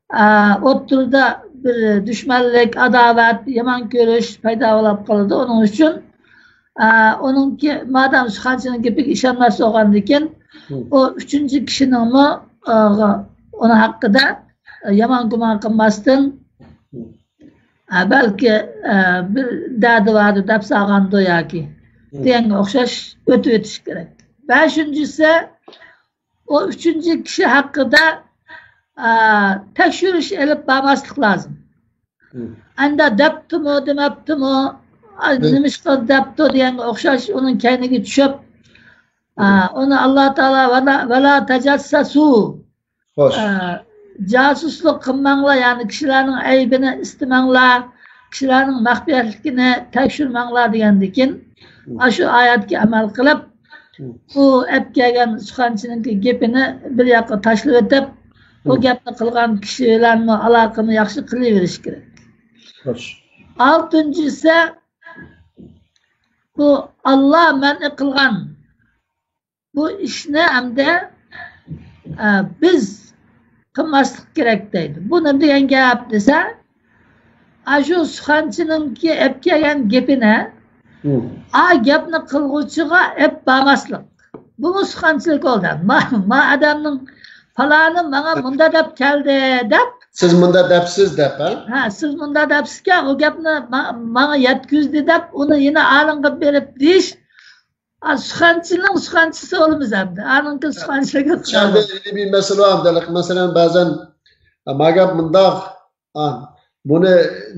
ئا، ئوتتۇرىدا بىر دۈشمەنلىك، ئاداۋەت، يامان كۆرۈش پەيدا بولاپ قالىدۇ. ئۇنىڭ ئۈچۈن، ئا، ئۇنىڭكى، مادام سۇخانچىنىڭ گېپىگە ئىشەنمەس بولغاندىكىن، مم. ئۇ ئۈچىنچى كىشىنىڭمۇ، ئا، ئۇنىڭ ھەققىدە يامان گۇمان قىلماستىن، مم. ئا، بەلكى، ئا، بىر دەردى باردۇ دەپ سالغاندۇ ياكى مم. دېگەنگە ئوخشاش ئۆتۈۋېتىش كېرەك. بەشىنچىسى، ئۇ ئۈچىنچى كىشى ھەققىدە، ئا، تەكشۈرۈش ئېلىپ بارماسلىق لازىم. مم. ئەندى دەپتىمۇ، دېمەپتىمۇ، ئا، مم. نېمىشقا دەپتۇ دېگەنگە ئوخشاش ئۇنىڭ كەينىگە چۈشۈپ، ئا، مم. ئۇنى ئاللا تائالا ۋەلا، ۋەلا تەجەسسەسۇ. خوش. ئا، جاسۇسلۇق قىلماڭلار، يەنى كىشىلەرنىڭ ئەيىبىنى ئىستىمەڭلار، كىشىلەرنىڭ مەخپىيەتلىكىنى تەكشۈرمەڭلار دېگەندىكىن، مم. ئاشۇ ئايەتكە ئەمەل قىلىپ، مم. ئۇ ئەپ كەلگەن سۇخانچىنىڭكى گېپىنى بىر ياققا تاشلىۋېتىپ، ئۇ مم. گەپنى قىلغان كىشى بىلەنمۇ ئالاقىنى ياخشى قىلىۋېرىش كېرەك. خوش. ئالتىنچىسى، بۇ ئاللا مەنئى قىلغان بۇ ئىشنى ئەمدى، ئە، بىز قىلماسلىق كېرەك دەيدۇ. بۇ نېمە دېگەن گەپ دېسە، ئاشۇ سۇخانچىنىڭكى ئەپ كەلگەن گېپىنى، مم. ئا گەپنى قىلغۇچىغا ئەپ بارماسلىق. بۇمۇ سۇخانچىلىك بولدى. ما، ما ئادەمنىڭ پالانى ماڭا مۇندا دەپ كەلدى دەپ. سىز مۇندا دەپسىز دەپ، ھە؟ ھە، سىز مۇندا دەپسىزكەن، ئۇ گەپنى ما، ماڭا يەتكۈزدى دەپ، ئۇنى يەنە ئالىڭغا بېرىپ دېيىش، ئا، سۇخانچىنىڭ سۇخانچىسى بولىمىز ئەمدى. ئانىڭكى سۇخانچىلىكى ئىچەردە بىر مەسىلە بار ئەمدى. مەسىلەن، بەزەن، ئا، ما گەپ مۇنداق، ئا، بۇنى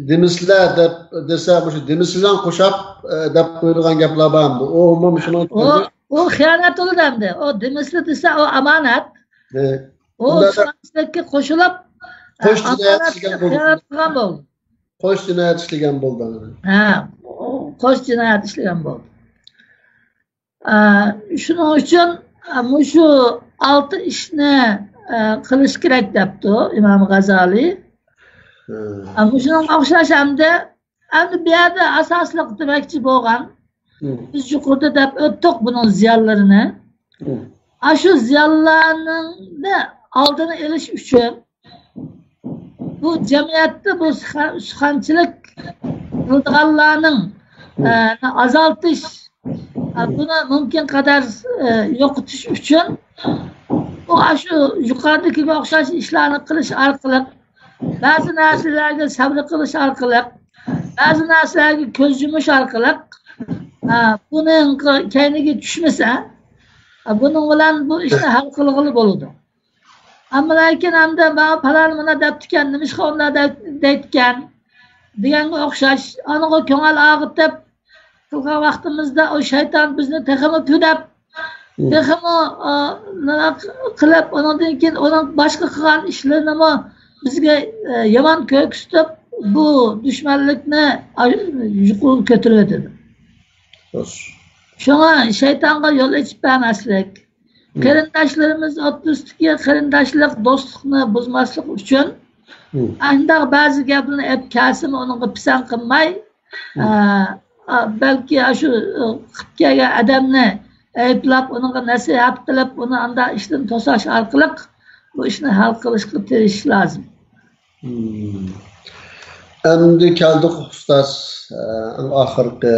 دېمىسىلە دەپ دېسە، مۇشۇ دېمىسىلەن قوشاپ، ئە، دەپ قويىدىغان گەپلەر بار ئەمدى. ئۇمۇ مۇشۇنىڭ ئۇ، ئۇ خىيانەت بولىدۇ ئەمدى. ئۇ دېمىسىلە دېسە، ئۇ ئامانەت. ھە. ئۇ سۇخانچىلىككە قوشۇلۇپ، قوش ئە، جىنايەت ئامانەتكە خىيانەت قىلغان بولدى. قوش جىنايەت ئىشلىگەن بولدى. ھە، قوش جىنايەت ئىشلىگەن بولدى. ئە، شۇنىڭ ئۈچۈن، ئە، مۇشۇ ئالتە ئىشنى، ئە، قىلىش كېرەك دەپتۇ ئىمام غازالىي. ھە. ئە، مۇشۇنىڭغا ئوخشاش ئەمدى، ئەمدى بۇ يەردە ئاساسلىق دېمەكچى بولغان، ھە. بىز يۇقىرىدا دەپ ئۆتتۇق بۇنىڭ زىيانلىرىنى. ھە. ئاشۇ زىيانلارنىڭ ئالدىنى ئېلىش ئۈچۈن بۇ جەمئىيەتتە بۇ سۇخا-، سۇخانچىلىك قىلىدىغانلارنىڭ، ئە، ئازالتىش، ئە، بۇنى مۇمكىن قەدەر، ئە، يوقىتىش ئۈچۈن ئۇ ئاشۇ يۇقىرىدىكىگە ئوخشاش ئىشلارنى قىلىش ئارقىلىق، بەزى نەرسىلەرگە سەۋر قىلىش ئارقىلىق، بەزى نەرسىلەرگە كۆز يۇمۇش ئارقىلىق، ئە، بۇنىڭ كەينىگە چۈشمىسە، ئە، بۇنىڭ بىلەن بۇ ئىشنى ھەل قىلغىلى بولىدۇ. ئەمما لېكىن ئەمدى ماڭا پالان مۇنداق دەپتىكەن، نېمىشقا ئۇنداق دەپ-، دەيدىكەن دېگەنگە ئوخشاش، ئانىغا كۆڭۈل ئاغرىتىپ قىلغان ۋاقتىمىزدا ئۇ شەيتان بىزنى تېخىمۇ پۈدەپ، مم. تېخىمۇ، ئا، نېمە قىلىپ، ئۇنىڭدىن كېيىن ئۇنىڭ باشقا قىلغان ئىشلىرىنىمۇ بىزگە، ئە، يامان كۆرسىتىپ، بۇ دۈشمەنلىكنى، ئا، يۇقىرى كۆتۈرۈۋېتىدۇ. خوش. شۇڭا شەيتانغا يول ئېچىپ بەرمەسلىك. مم. قېرىنداشلىرىمىز ئوتتۇرىسىدىكى قېرىنداشلىق، دوستلۇقنى بۇزماسلىق ئۈچۈن، مم. ئانداق بەزى گەپلەرنى ئېلىپ كەلسىمۇ، ئۇنىڭغا پىسەنت قىلماي، مم. ئە، ئە، بەلكى ئاشۇ، ئە، قىلىپ كەلگەن ئادەمنى ئەيىبلەپ، ئۇنىڭغا نەسىھەت قىلىپ، ئۇنى ئانداق ئىشتىن توساش ئارقىلىق بۇ ئىشنى ھەل قىلىشقا تىرىشىش لازىم. مم. ئەمدى كەلدۇق، ئۇستاز، ئە، ئەڭ ئاخىرقى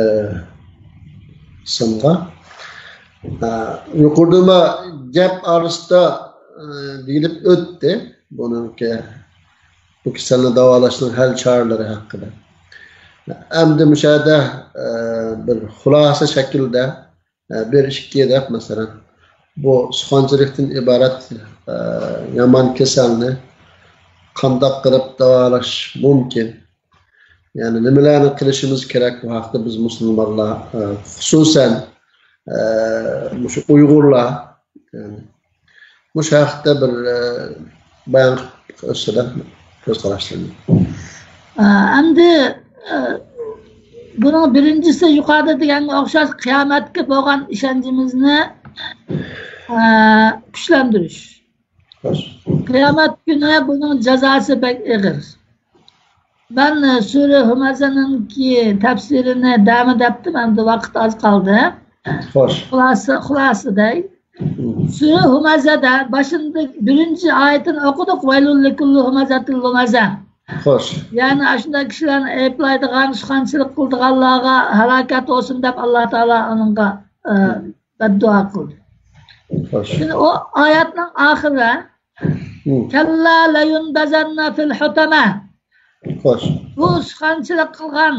قىسىمغا. ئە، يۇقىرىدىمۇ گەپ ئارىسىدا، ئە، دېيىلىپ ئۆتتى. بۇنىڭكى، بۇ كېسەلنى داۋالاشنىڭ ھەل چارىلىرى ھەققىدە. ئەمدى مۇشۇ يەردە، ئە، بىر خۇلاسە شەكلىدە ئە، بىر ئىككى دەپ، مەسىلەن، بۇ سۇخانچىلىكتىن ئىبارەت، ئە، يامان كېسەلنى قانداق قىلىپ داۋالاش مۇمكىن؟ يەنى نېمىلەرنى قىلىشىمىز كېرەك؟ بۇ ھەقتە بىز مۇسۇلمانلار، ئە، خۇسۇسەن، ئە، مۇشۇ ئۇيغۇرلار، يەنى مۇشۇ ھەقتە بىر، ئە، بايان قىلىپ ئۆتسىلەر كۆز قاراشلىرىنى. ئە، ئەمدى، ئە، بۇنىڭ بىرىنچىسى يۇقىرىدا دېگەنگە ئوخشاش قىيامەتكە بولغان ئىشەنچىمىزنى، ئە، كۈچلەندۈرۈش. خوش. قىيامەت كۈنى بۇنىڭ جازاسى بەك ئېغىر. مەن، ئە، سۈرە ھۇمەزەنىڭكى تەپسىرىنى دەمە دەپتىم، ئەمدى ۋاقىت ئاز قالدى. خوش. خۇلاسە، خۇلاسە دەي. سۈرە ھۇمەزەدە باشىدا بىرىنچى ئايىتىنى ئوقۇدۇق، ۋەيلۇل لىكۇللى ھۇمەزەتىل لۇمەزە. خوش. يەنى ئاشۇنداق كىشىلەرنى ئەيىبلەيدىغان، سۇخەنچىلىك قىلىدىغانلارغا ھالاكەت بولسۇن دەپ، ئاللا تائالا ئۇنىڭغا، ئە، بەددۇئا قىلدى. خوش. شۇنى ئۇ ئايەتنىڭ ئاخىرى، كەللا لەيۇنبەزەننە فىل ھۇتەمە. خوش. بۇ سۇخەنچىلىك قىلغان،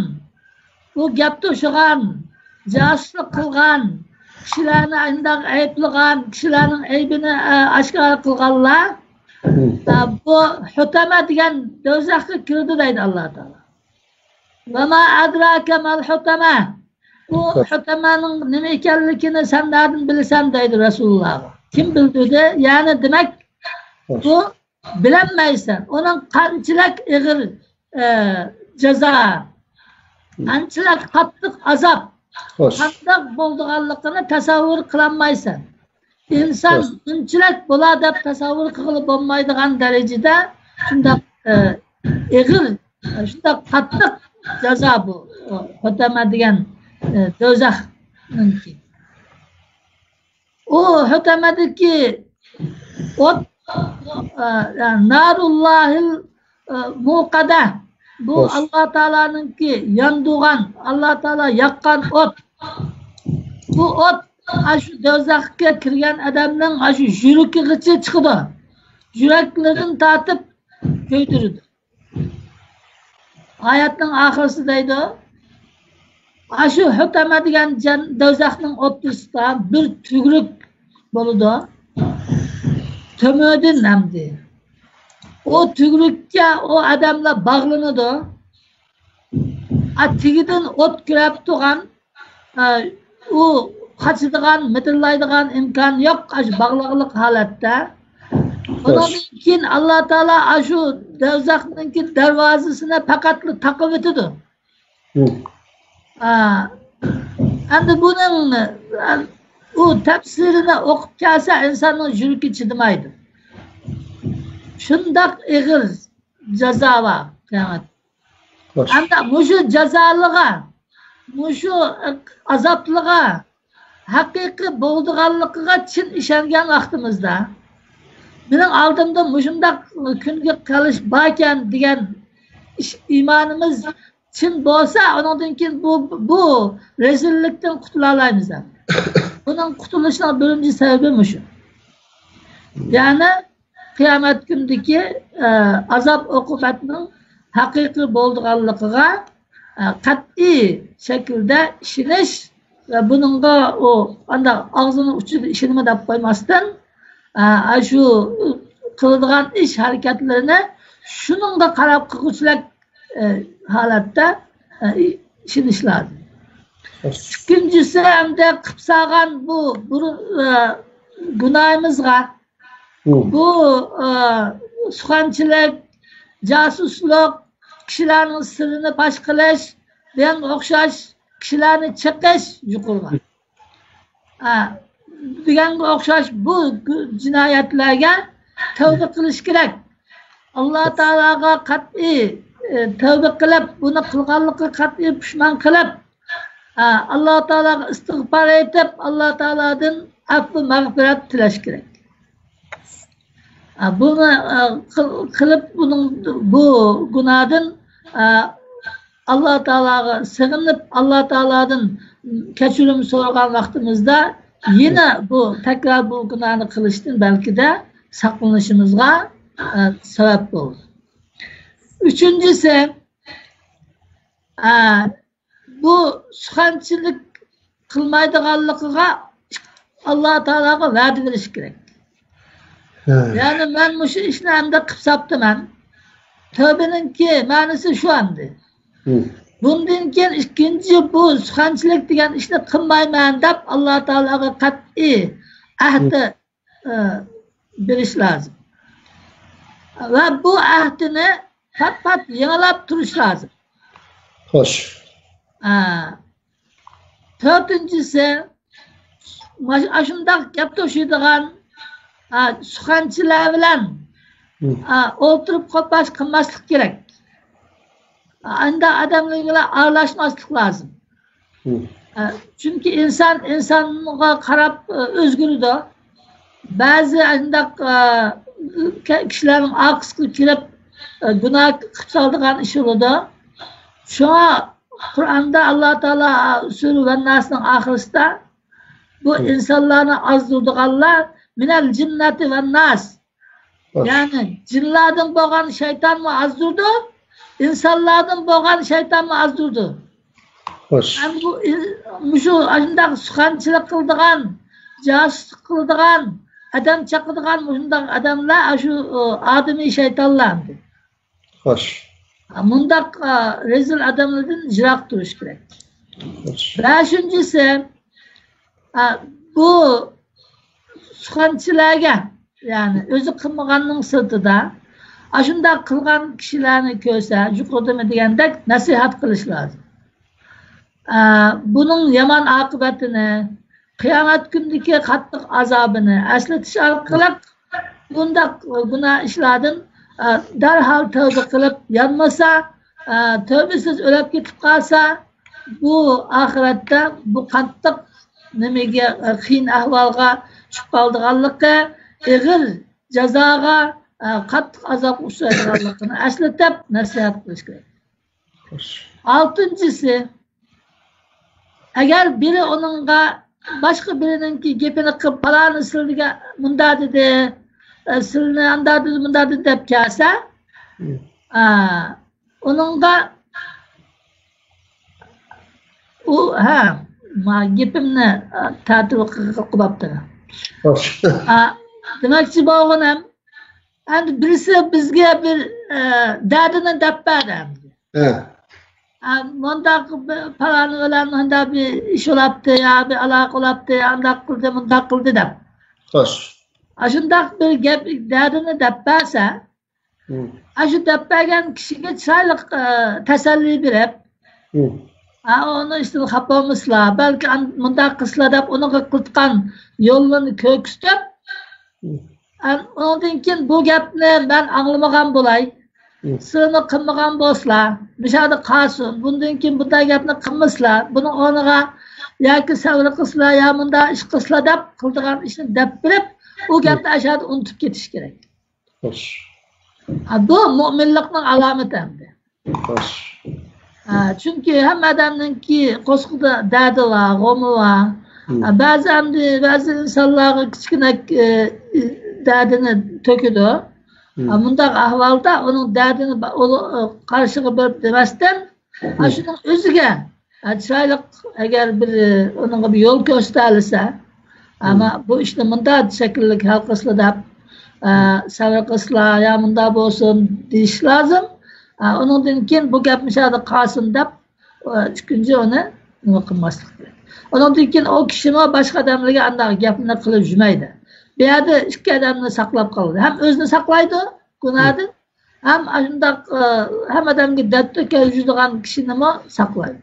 بۇ گەپ توشۇغان، جاسۇسلۇق قىلغان، كىشىلەرنى ئانداق ئەيىبلىغان، كىشىلەرنىڭ ئەيىبىنى، ئە، ئاشكارا قىلغانلار، ئە، بۇ ھۇتەمە دېگەن دوزاخقا كىرىدۇ دەيدۇ ئاللا تائالا. ۋەما ئەدراكە مەل ھۇتەمە. بۇ ھۇتەمەنىڭ نېمە ئىكەنلىكىنى سەن نەدىن بىلىسەن دەيدۇ رەسۇلۇللاغا. كىم بىلدۈردى؟ يەنى دېمەك، بۇ بىلەلمەيسەن. ئۇنىڭ قانچىلىك ئېغىر، ئە، جازا، قانچىلىك قاتتىق ئازاب، قانداق بولىدىغانلىقىنى تەسەۋۋۇر قىلالمايسەن. ئىنسان بۇنچىلىك بولا دەپ تەسەۋۋۇر قىلغىلى بولمايدىغان دەرىجىدە شۇنداق، ئە، ئېغىر، شۇنداق قاتتىق جازا بۇ، ئە، ھۇتەمە دېگەن، ئە، دوزاخنىڭكى. ئۇ ھۇتەمەدىكى ئوت، ئە، نارۇللاھىل، ئە، مۇقەدە. بۇ ئاللا تائالانىڭكى ياندۇرغان، ئاللا تائالا ياققان ئوت. بۇ ئوت ئاشۇ دوزاخقا كىرگەن ئادەمنىڭ ئاشۇ يۈرىكىغىچە چىقىدۇ. يۈرەكلىرىدىن تارتىپ كۆيدۈرىدۇ. ئايەتنىڭ ئاخىرىسى دەيدۇ، ئاشۇ ھۇتەمە دېگەن جەن-، دوزاخنىڭ ئوتتۇرىسىدا بىر تۈگرۈك بولىدۇ. تۆمۈردىن ئەمدى. ئۇ تۈگرۈككە ئۇ ئادەملەر باغلىنىدۇ. ئا، تېگىدىن ئوت كىرىپ تۇرغان، ئا، ئۇ قاچىدىغان، مىدىرلايدىغان ئىمكان يوق، ئاشۇ باغلىقلىق ھالەتتە. ئۇنىڭدىن كېيىن ئاللا تائالا ئاشۇ دوزاخنىڭكى دەرۋازىسىنى پەقەتلا تاقىۋېتىدۇ. ئا، ئەمدى بۇنىڭ، ئا، ئۇ تەپسىرىنى ئوقۇپ كەلسە، ئىنساننىڭ يۈرىكى چىدىمايدۇ. شۇنداق ئېغىر جازا بار قىيامەت. ئەمدى مۇشۇ جازالىغا، مۇشۇ ئازابلىغا ھەقىقىي بولىدىغانلىقىغا چىن ئىشەنگەن ۋاقتىمىزدا، مېنىڭ ئالدىمدا مۇشۇنداق كۈنگە قېلىش باركەن دېگەن ئىش، ئىمانىمىز چىن بولسا، ئۇنىڭدىن كېيىن بۇ، بۇ رەزىللىكتىن قۇتۇلالايمىز ئەمدى. بۇنىڭ قۇتۇلۇشنىڭ بىرىنچى سەۋەبى مۇشۇ. يەنى قىيامەت كۈنىدىكى، ئە، ئازاب ئوقۇبەتنىڭ ھەقىقىي بولىدىغانلىقىغا، ئە، قەتئىي شەكىلدە ئىشىنىش ۋە بۇنىڭغا ئۇ ئانداق ئاغزىنىڭ ئۇچىدا ئىشىنىمەن دەپ قويماستىن، ئە، شۇ قىلىدىغان ئىش ھەرىكەتلىرىنى شۇنىڭغا قاراپ قىلغۇچىلىك، ئە، ھالەتتە، ئە، ئىشىنىش لازىم. ئىككىنچىسى، ئەمدى قىلىپ سالغان بۇ بۇرۇن، ئە، گۇناھىمىزغا، بۇ، ئە، سۇخەنچىلىك، جاسۇسلۇق، كىشىلەرنىڭ سىرىنى پاش قىلىش، دېگەنگە ئوخشاش، كىشىلەرنى چېقىش يۇقىرىغا. ئە، دېگەنگە ئوخشاش بۇ گۇ-، جىنايەتلەرگە تەۋبە قىلىش كېرەك. ئاللا تائالاغا قەتئىي، ئە، تەۋبە قىلىپ، بۇنى قىلغانلىققا قەتئىي پۇشمان قىلىپ، ئە، ئاللا تائالاغا ئىستىغپار ئېيتىپ، ئاللا تائالادىن ئەپۇ مەغپىرەت تىلەش كېرەك. ئە، بۇنى، ئە، قىل-، قىلىپ بۇنىڭ، بۇ گۇناھتىن، ئە، ئاللا تائالاغا سېغىنىپ، ئاللا تائالادىن كەچۈرۈم سورىغان ۋاقتىمىزدا يەنە بۇ تەكرار بۇ گۇناھنى قىلىشتىن بەلكىدە ساقلىنىشىمىزغا، ئە، سەۋەب بولىدۇ. ئۈچىنچىسى، ئە، بۇ سۇخەنچىلىك قىلمايدىغانلىقىغا ئاللا تائالاغا ۋەدە بېرىش كېرەك. يەنى مەن مۇشۇ ئىشنى ئەمدى قىلىپ ساپتىمەن. تەۋبىنىڭكى مەنىسى شۇ ئەمدى. بۇندىن كېيىن ئىككىنچى بۇ سۇخەنچىلىك دېگەن ئىشنى قىلمايمەن دەپ ئاللا تائالاغا قەتئىي ئەھدى ئە، بېرىش لازىم. ۋە بۇ ئەھدىنى پات-پات يېڭىلاپ تۇرۇش لازىم. خوش. ئە، تۆتىنچىسى، ماش-، ئاشۇنداق گەپ توشۇيدىغان، ئە، سۇخەنچىلەر بىلەن، ئە، ئولتۇرۇپ قوپاش قىلماسلىق كېرەك. ئانداق ئادەملەر بىلەن ئارىلاشماسلىق لازىم. ئە، چۈنكى ئىنسان ئىنسانغا قاراپ، ئە، ئۆزگىرىدۇ. بەزى ئاشۇنداق، ئە، كە-، كىشىلەرنىڭ ئارقىسىغا كىرىپ، ئە، گۇناھ قىلىپ سالىدىغان ئىش بولىدۇ. شۇڭا قۇرئاندا ئاللا تائالا سۈرە ۋەنناسنىڭ ئاخىرىسىدا بۇ ئىنسانلارنى ئازدۇرىدىغانلار مىنەل جىننەتى ۋەنناس. خوش. يەنى جىنلاردىن بولغان شەيتانمۇ ئازدۇرىدۇ، ئىنسانلاردىن بولغان شەيتانمۇ ئازدۇرىدۇ. خوش. ئەمدى بۇ ئىن-، مۇشۇ ئاشۇنداق سۇخەنچىلىك قىلىدىغان، جاسۇسلۇق قىلىدىغان، ئادەم چاقىدىغان مۇشۇنداق ئادەملەر ئاشۇ، ئۇ، ئادىمىي شەيتانلار ئەمدى. خوش. مۇنداق، ئا، رەزىل ئادەملەردىن يىراق تۇرۇش كېرەك. خوش. بەشىنچىسى، ئا، بۇ سۇخەنچىلەرگە، يەنى ئۆزى قىلمىغاننىڭ سىرتىدا، ئاشۇنداق قىلغان كىشىلەرنى كۆرسە، يۇقىرىدىمۇ دېگەندەك نەسىھەت قىلىش لازىم. ئا، بۇنىڭ يامان ئاقىۋىتىنى، قىيامەت كۈنىدىكى قاتتىق ئازابىنى ئەسلىتىش ئارقىلىق بۇنداق گۇناھ ئىشلاردىن، ئا، دەرھال تەۋبە قىلىپ يانمىسا، ئا، تەۋبىسىز ئۆلۈپ كېتىپ قالسا، بۇ ئاخىرەتتە بۇ قاتتىق نېمىگە، ئا، قىيىن ئەھۋالغا چۈشۈپ قالىدىغانلىقى، ئېغىر جازاغا، ئا، قاتتىق ئازابقا ئۇچرايدىغانلىقىنى ئەسلىتىپ نەسىھەت قىلىش كېرەك. خوش. ئالتىنچىسى، ئەگەر بىرى ئۇنىڭغا باشقا بىرىنىڭكى گېپىنى قىلىپ، پالانى سىلىگە مۇنداق دېدى، ئە، سىلىنى ئانداق دېدى، مۇنداق دېدى دەپ كەلسە، مم. ئا، ئۇنىڭغا ئۇ، ھە، ما گېپىمنى، ئا، تارتىۋېتىپ قويۇپتۇ. خوش. ئا، دېمەكچى بولغىنىم، ئەمدى بىرسى بىزگە بىر، ئە، دەردىنى دەپ بەردى ئەمدى. ھە. ئە، مۇنداق بىر پالانى بىلەن مۇنداق بىر ئىش بولاپتۇ، يا بىر ئالاقە بولاپتۇ، يا ئانداق قىلدى، مۇنداق قىلدى دەپ. خوش. ئاشۇنداق بىر گەپ، دەردىنى دەپ بەرسە، مم. ئاشۇ دەپ بەرگەن كىشىگە چىرايلىق، ئە، تەسەللى بېرىپ، مم. ئا، ئۇنىڭ ئىشىدىن خاپا بولمىسىلا، بەلكى ئان-، مۇنداق قىلسىلا دەپ ئۇنىڭغا قىلىدىغان يوللىرىنى كۆرسىتىپ، مم. ئان-، ئۇنىڭدىن كېيىن بۇ گەپنى مەن ئاڭلىمىغان بولاي، مم. سىلىمۇ قىلمىغان بولسىلا، مۇشۇ يەردە قالسۇن، بۇندىن كېيىن بۇنداق گەپنى قىلمىسىلا، بۇنىڭ ئورنىغا ياكى سەۋر قىلسىلا، يا مۇنداق ئىش قىلسىلا دەپ قىلىدىغان ئىشنى دەپ بېرىپ، ئۇ مم. گەپنى ئاشۇ يەردە ئۇنتۇپ كېتىش كېرەك. خوش. ھە، بۇ مۆمىنلىكنىڭ ئالامىتى ئەمدى. خوش. ھە، چۈنكى ھەممە ئادەمنىڭكى قورسىقىدا دەردى بار، غېمى بار. مم. ھە، بەزى ئەمدى، بەزى ئىنسانلارغا كىچىككىنە، ئە، دەردىنى تۆكىدۇ. مم. ھە، مۇنداق ئەھۋالدا ئۇنىڭ دەردىنى با-، ئۇ، ئە، قارشىغا بېرىپ دېمەستىن، مم. ئاشۇنىڭ ئۆزىگە، ئە، چىرايلىق، ئەگەر بىر، ئە، ئۇنىڭغا بىر يول كۆرسىتەلىسە، ئەمما مم. بۇ ئىشنى مۇنداق شەكىللىك ھەل قىلسىلا دەپ، ئە، مم. سەۋر قىلسىلا، يا مۇنداق بولسۇن دېيىش لازىم. ئە، ئۇنىڭدىن كېيىن بۇ گەپ مۇشۇ يەردە قالسۇن دەپ، ئە، ئىككىنچى ئۇنى نېمە قىلماسلىق كېرەك. ئۇنىڭدىن كېيىن ئۇ كىشىمۇ باشقا ئادەملەرگە ئانداق گەپنى قىلىپ يۈرمەيدۇ. بۇ يەردە ئىككى ئادەمنى ساقلاپ قالىدۇ. ھەم ئۆزىنى ساقلايدۇ گۇناھتىن، ھەم ئاشۇنداق، ئە، ھەممە ئادەمگە دەرد تۆكۈپ يۈرىدىغان كىشىنىمۇ ساقلايدۇ.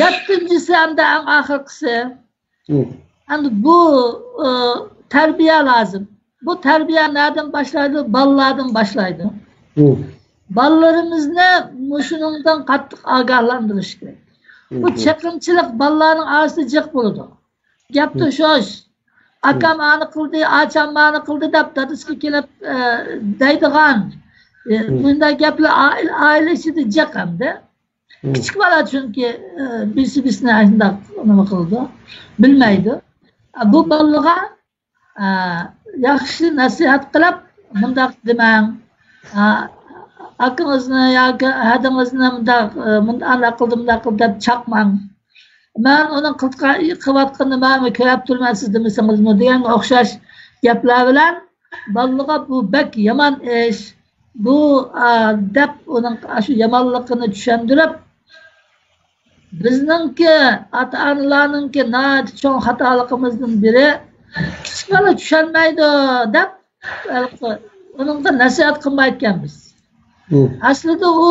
يەتتىنچىسى ھەمدە ئەڭ ئاخىرقىسى. مم. ئەمدى بۇ، ئە، تەربىيە لازىم. بۇ تەربىيە نەدىن باشلايدۇ؟ بالىلاردىن باشلايدۇ. مم. بالىلىرىمىزنى مۇشۇنىڭدىن قاتتىق ئاگاھلاندۇرۇش كېرەك. بۇ مم. چېقىمچىلىق بالىلارنىڭ ئارىسىدا جىق بولىدۇ. گەپ مم. توشۇش. مم. ئاكام ئانى قىلدى، ئاچام مانى قىلدى دەپ دادىسىغا كېلىپ، ئە، دەيدىغان، ئە، مم. مۇنداق گەپلەر ئائىلە، ئائىلە ئىچىدە جىق ئەمدى. مم. كىچىك بالا چۈنكى، ئە، بىرسى بىرسىنى ئاشۇنداق نېمە قىلىدۇ، بىلمەيدۇ. ئە، بۇ بالىغا، ئە، ياخشى نەسىھەت قىلىپ، مۇنداق دېمەڭ. ئە، ئاكىڭىزنى ياكى ھەدىڭىزنى مۇنداق، ئە، مۇنداق، ئانداق قىلدى، مۇنداق قىلدى دەپ چاقماڭ. مەن ئۇنىڭ قىلىدىغان، قىلىۋاتقىنىنى مەنمۇ كۆرۈپ تۇرىمەن، سىز دېمىسىڭىزمۇ دېگەنگە ئوخشاش گەپلەر بىلەن بالىلارغا بۇ بەك يامان ئىش، بۇ، ئا، دەپ ئۇنىڭ ئاشۇ يامانلىقىنى چۈشەندۈرۈپ، بىزنىڭكى ئاتا-ئانىلارنىڭكى ناھايىتى چوڭ خاتالىقىمىزدىن بىرى، كىچىك بالا چۈشەنمەيدۇ دەپ، ئۇنىڭغا نەسىھەت قىلمايدىكەنمىز. مم. ئەسلىدە ئۇ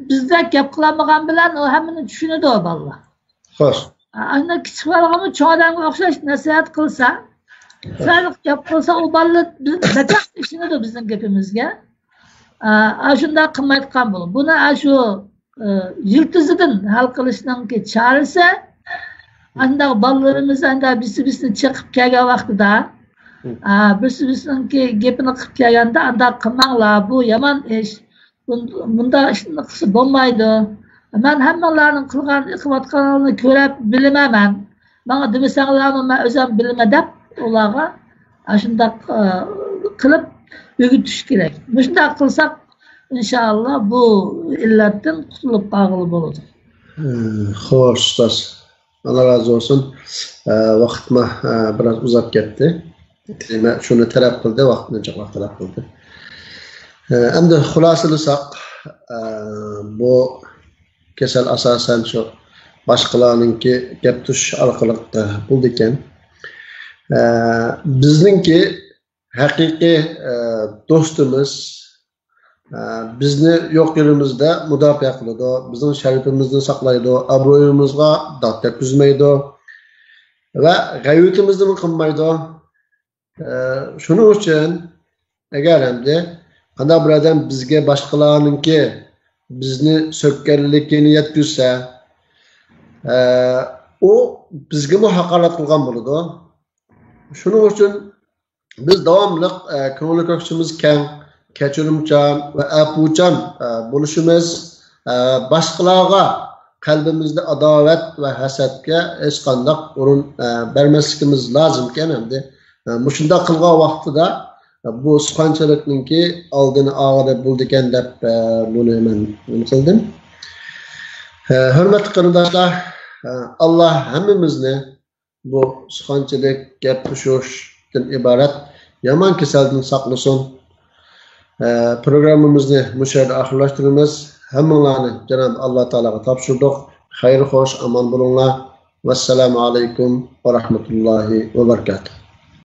بىزدەك گەپ قىلالمىغان بىلەن ئۇ ھەممىنى چۈشىنىدۇ بالىلار. خوش. ئاندىن كىچىك بالىغىمۇ چوڭ ئادەمگە ئوخشاش نەسىھەت قىلسا، چىرايلىق گەپ قىلسا، ئۇ بالىلار بىز-، بەكرەك ئىشىنىدۇ بىزنىڭ گېپىمىزگە. ئا، ئاشۇنداق قىلمايدىغان بولۇڭ. بۇنى ئاشۇ، ئە، يىلتىزىدىن ھەل قىلىشنىڭكى چارىسى، ئانداق بالىلىرىمىز ئانداق بىرسى بىرسىنى چېقىپ كەلگەن ۋاقتىدا، ئا، بىرسى بىرسىنىڭكى گېپىنى قىلىپ كەلگەندە، ئانداق قىلماڭلار، بۇ يامان ئىش. بۇن-، بۇنداق ئىشنى قىلسا بولمايدۇ. مەن ھەممىڭلارنىڭ قىلغان، قىلىۋاتقانلىرىنى كۆرۈپ بىلىمەن مەن. ماڭا دېمىسەڭلارمۇ مەن ئۆزۈم بىلىمەن دەپ ئۇلارغا ئاشۇنداق، ئا، قىلىپ ئۆگىتىش كېرەك. مۇشۇنداق قىلساق، ئىنشائاللا بۇ ئىللەتتىن قۇتۇلۇپ قالغىلى بولىدۇ. خوش، ئۇستاز. ئاللا رازى بولسۇن. ئە، ۋاقىتمۇ، ئە، بىراز ئۇزاپ كەتتى. تېما شۇنى تەلەپ قىلدى، ۋاقىتنى جىقلاپ تەلەپ قىلدى. ئە، ئەمدى خۇلاسىلىساق، ئە، بۇ كېسەل ئاساسەن شۇ باشقىلارنىڭكى گەپ توشۇش ئارقىلىق، ئە، بولىدىكەن. ئە، بىزنىڭكى ھەقىقىي، ئە، دوستىمىز، ئە، بىزنى يوق يېرىمىزدە مۇداپىئە قىلىدۇ، بىزنىڭ شەرىپىمىزنى ساقلايدۇ، ئابرۇيىمىزغا داغ تەگكۈزمەيدۇ ۋە غەيۋىتىمىزنىمۇ قىلمايدۇ. ئە، شۇنىڭ ئۈچۈن ئەگەر ئەمدى قانداق بىر ئادەم بىزگە باشقىلارنىڭكى بىزنى سۆككەنلىكىنى يەتكۈزسە، ئە، ئۇ بىزگىمۇ ھاقارەت قىلغان بولىدۇ. شۇنىڭ ئۈچۈن بىز داۋاملىق، ئە، كۆڭۈل كۆكسىمىز كەڭ، كەچۈرۈمچان ۋە ئەپۇچان، ئە، بولۇشىمىز، ئە، باشقىلارغا قەلبىمىزدە ئاداۋەت ۋە ھەسەتكە ھېچقانداق ئورۇن، ئە، بەرمەسلىكىمىز لازىمكەن ئەمدى. ئە، مۇشۇنداق قىلغان ۋاقتىدا، ئە، بۇ سۇخانچىلىكنىڭكى ئالدىنى ئالغىلى بولىدىكەن دەپ، ئە، بۇنى مەن نېمە قىلدىم. ئە، ھۆرمەتلىك قېرىنداشلار، ئە، ئاللا ھەممىمىزنى بۇ سۇخانچىلىك، گەپ توشۇشتىن ئىبارەت يامان كېسەلدىن ساقلىسۇن. ئە، پروگراممىمىزنى مۇشۇ يەردە ئاخىرلاشتۇرىمىز. ھەممىڭلارنى جاناب ئاللا تائالاغا تاپشۇردۇق. خەير خوش، ئامان بولۇڭلار. ۋەسسالامۇ ئەلەيكۇم ۋە رەھمەتۇللاھى ۋە بەرىكاتۇھ.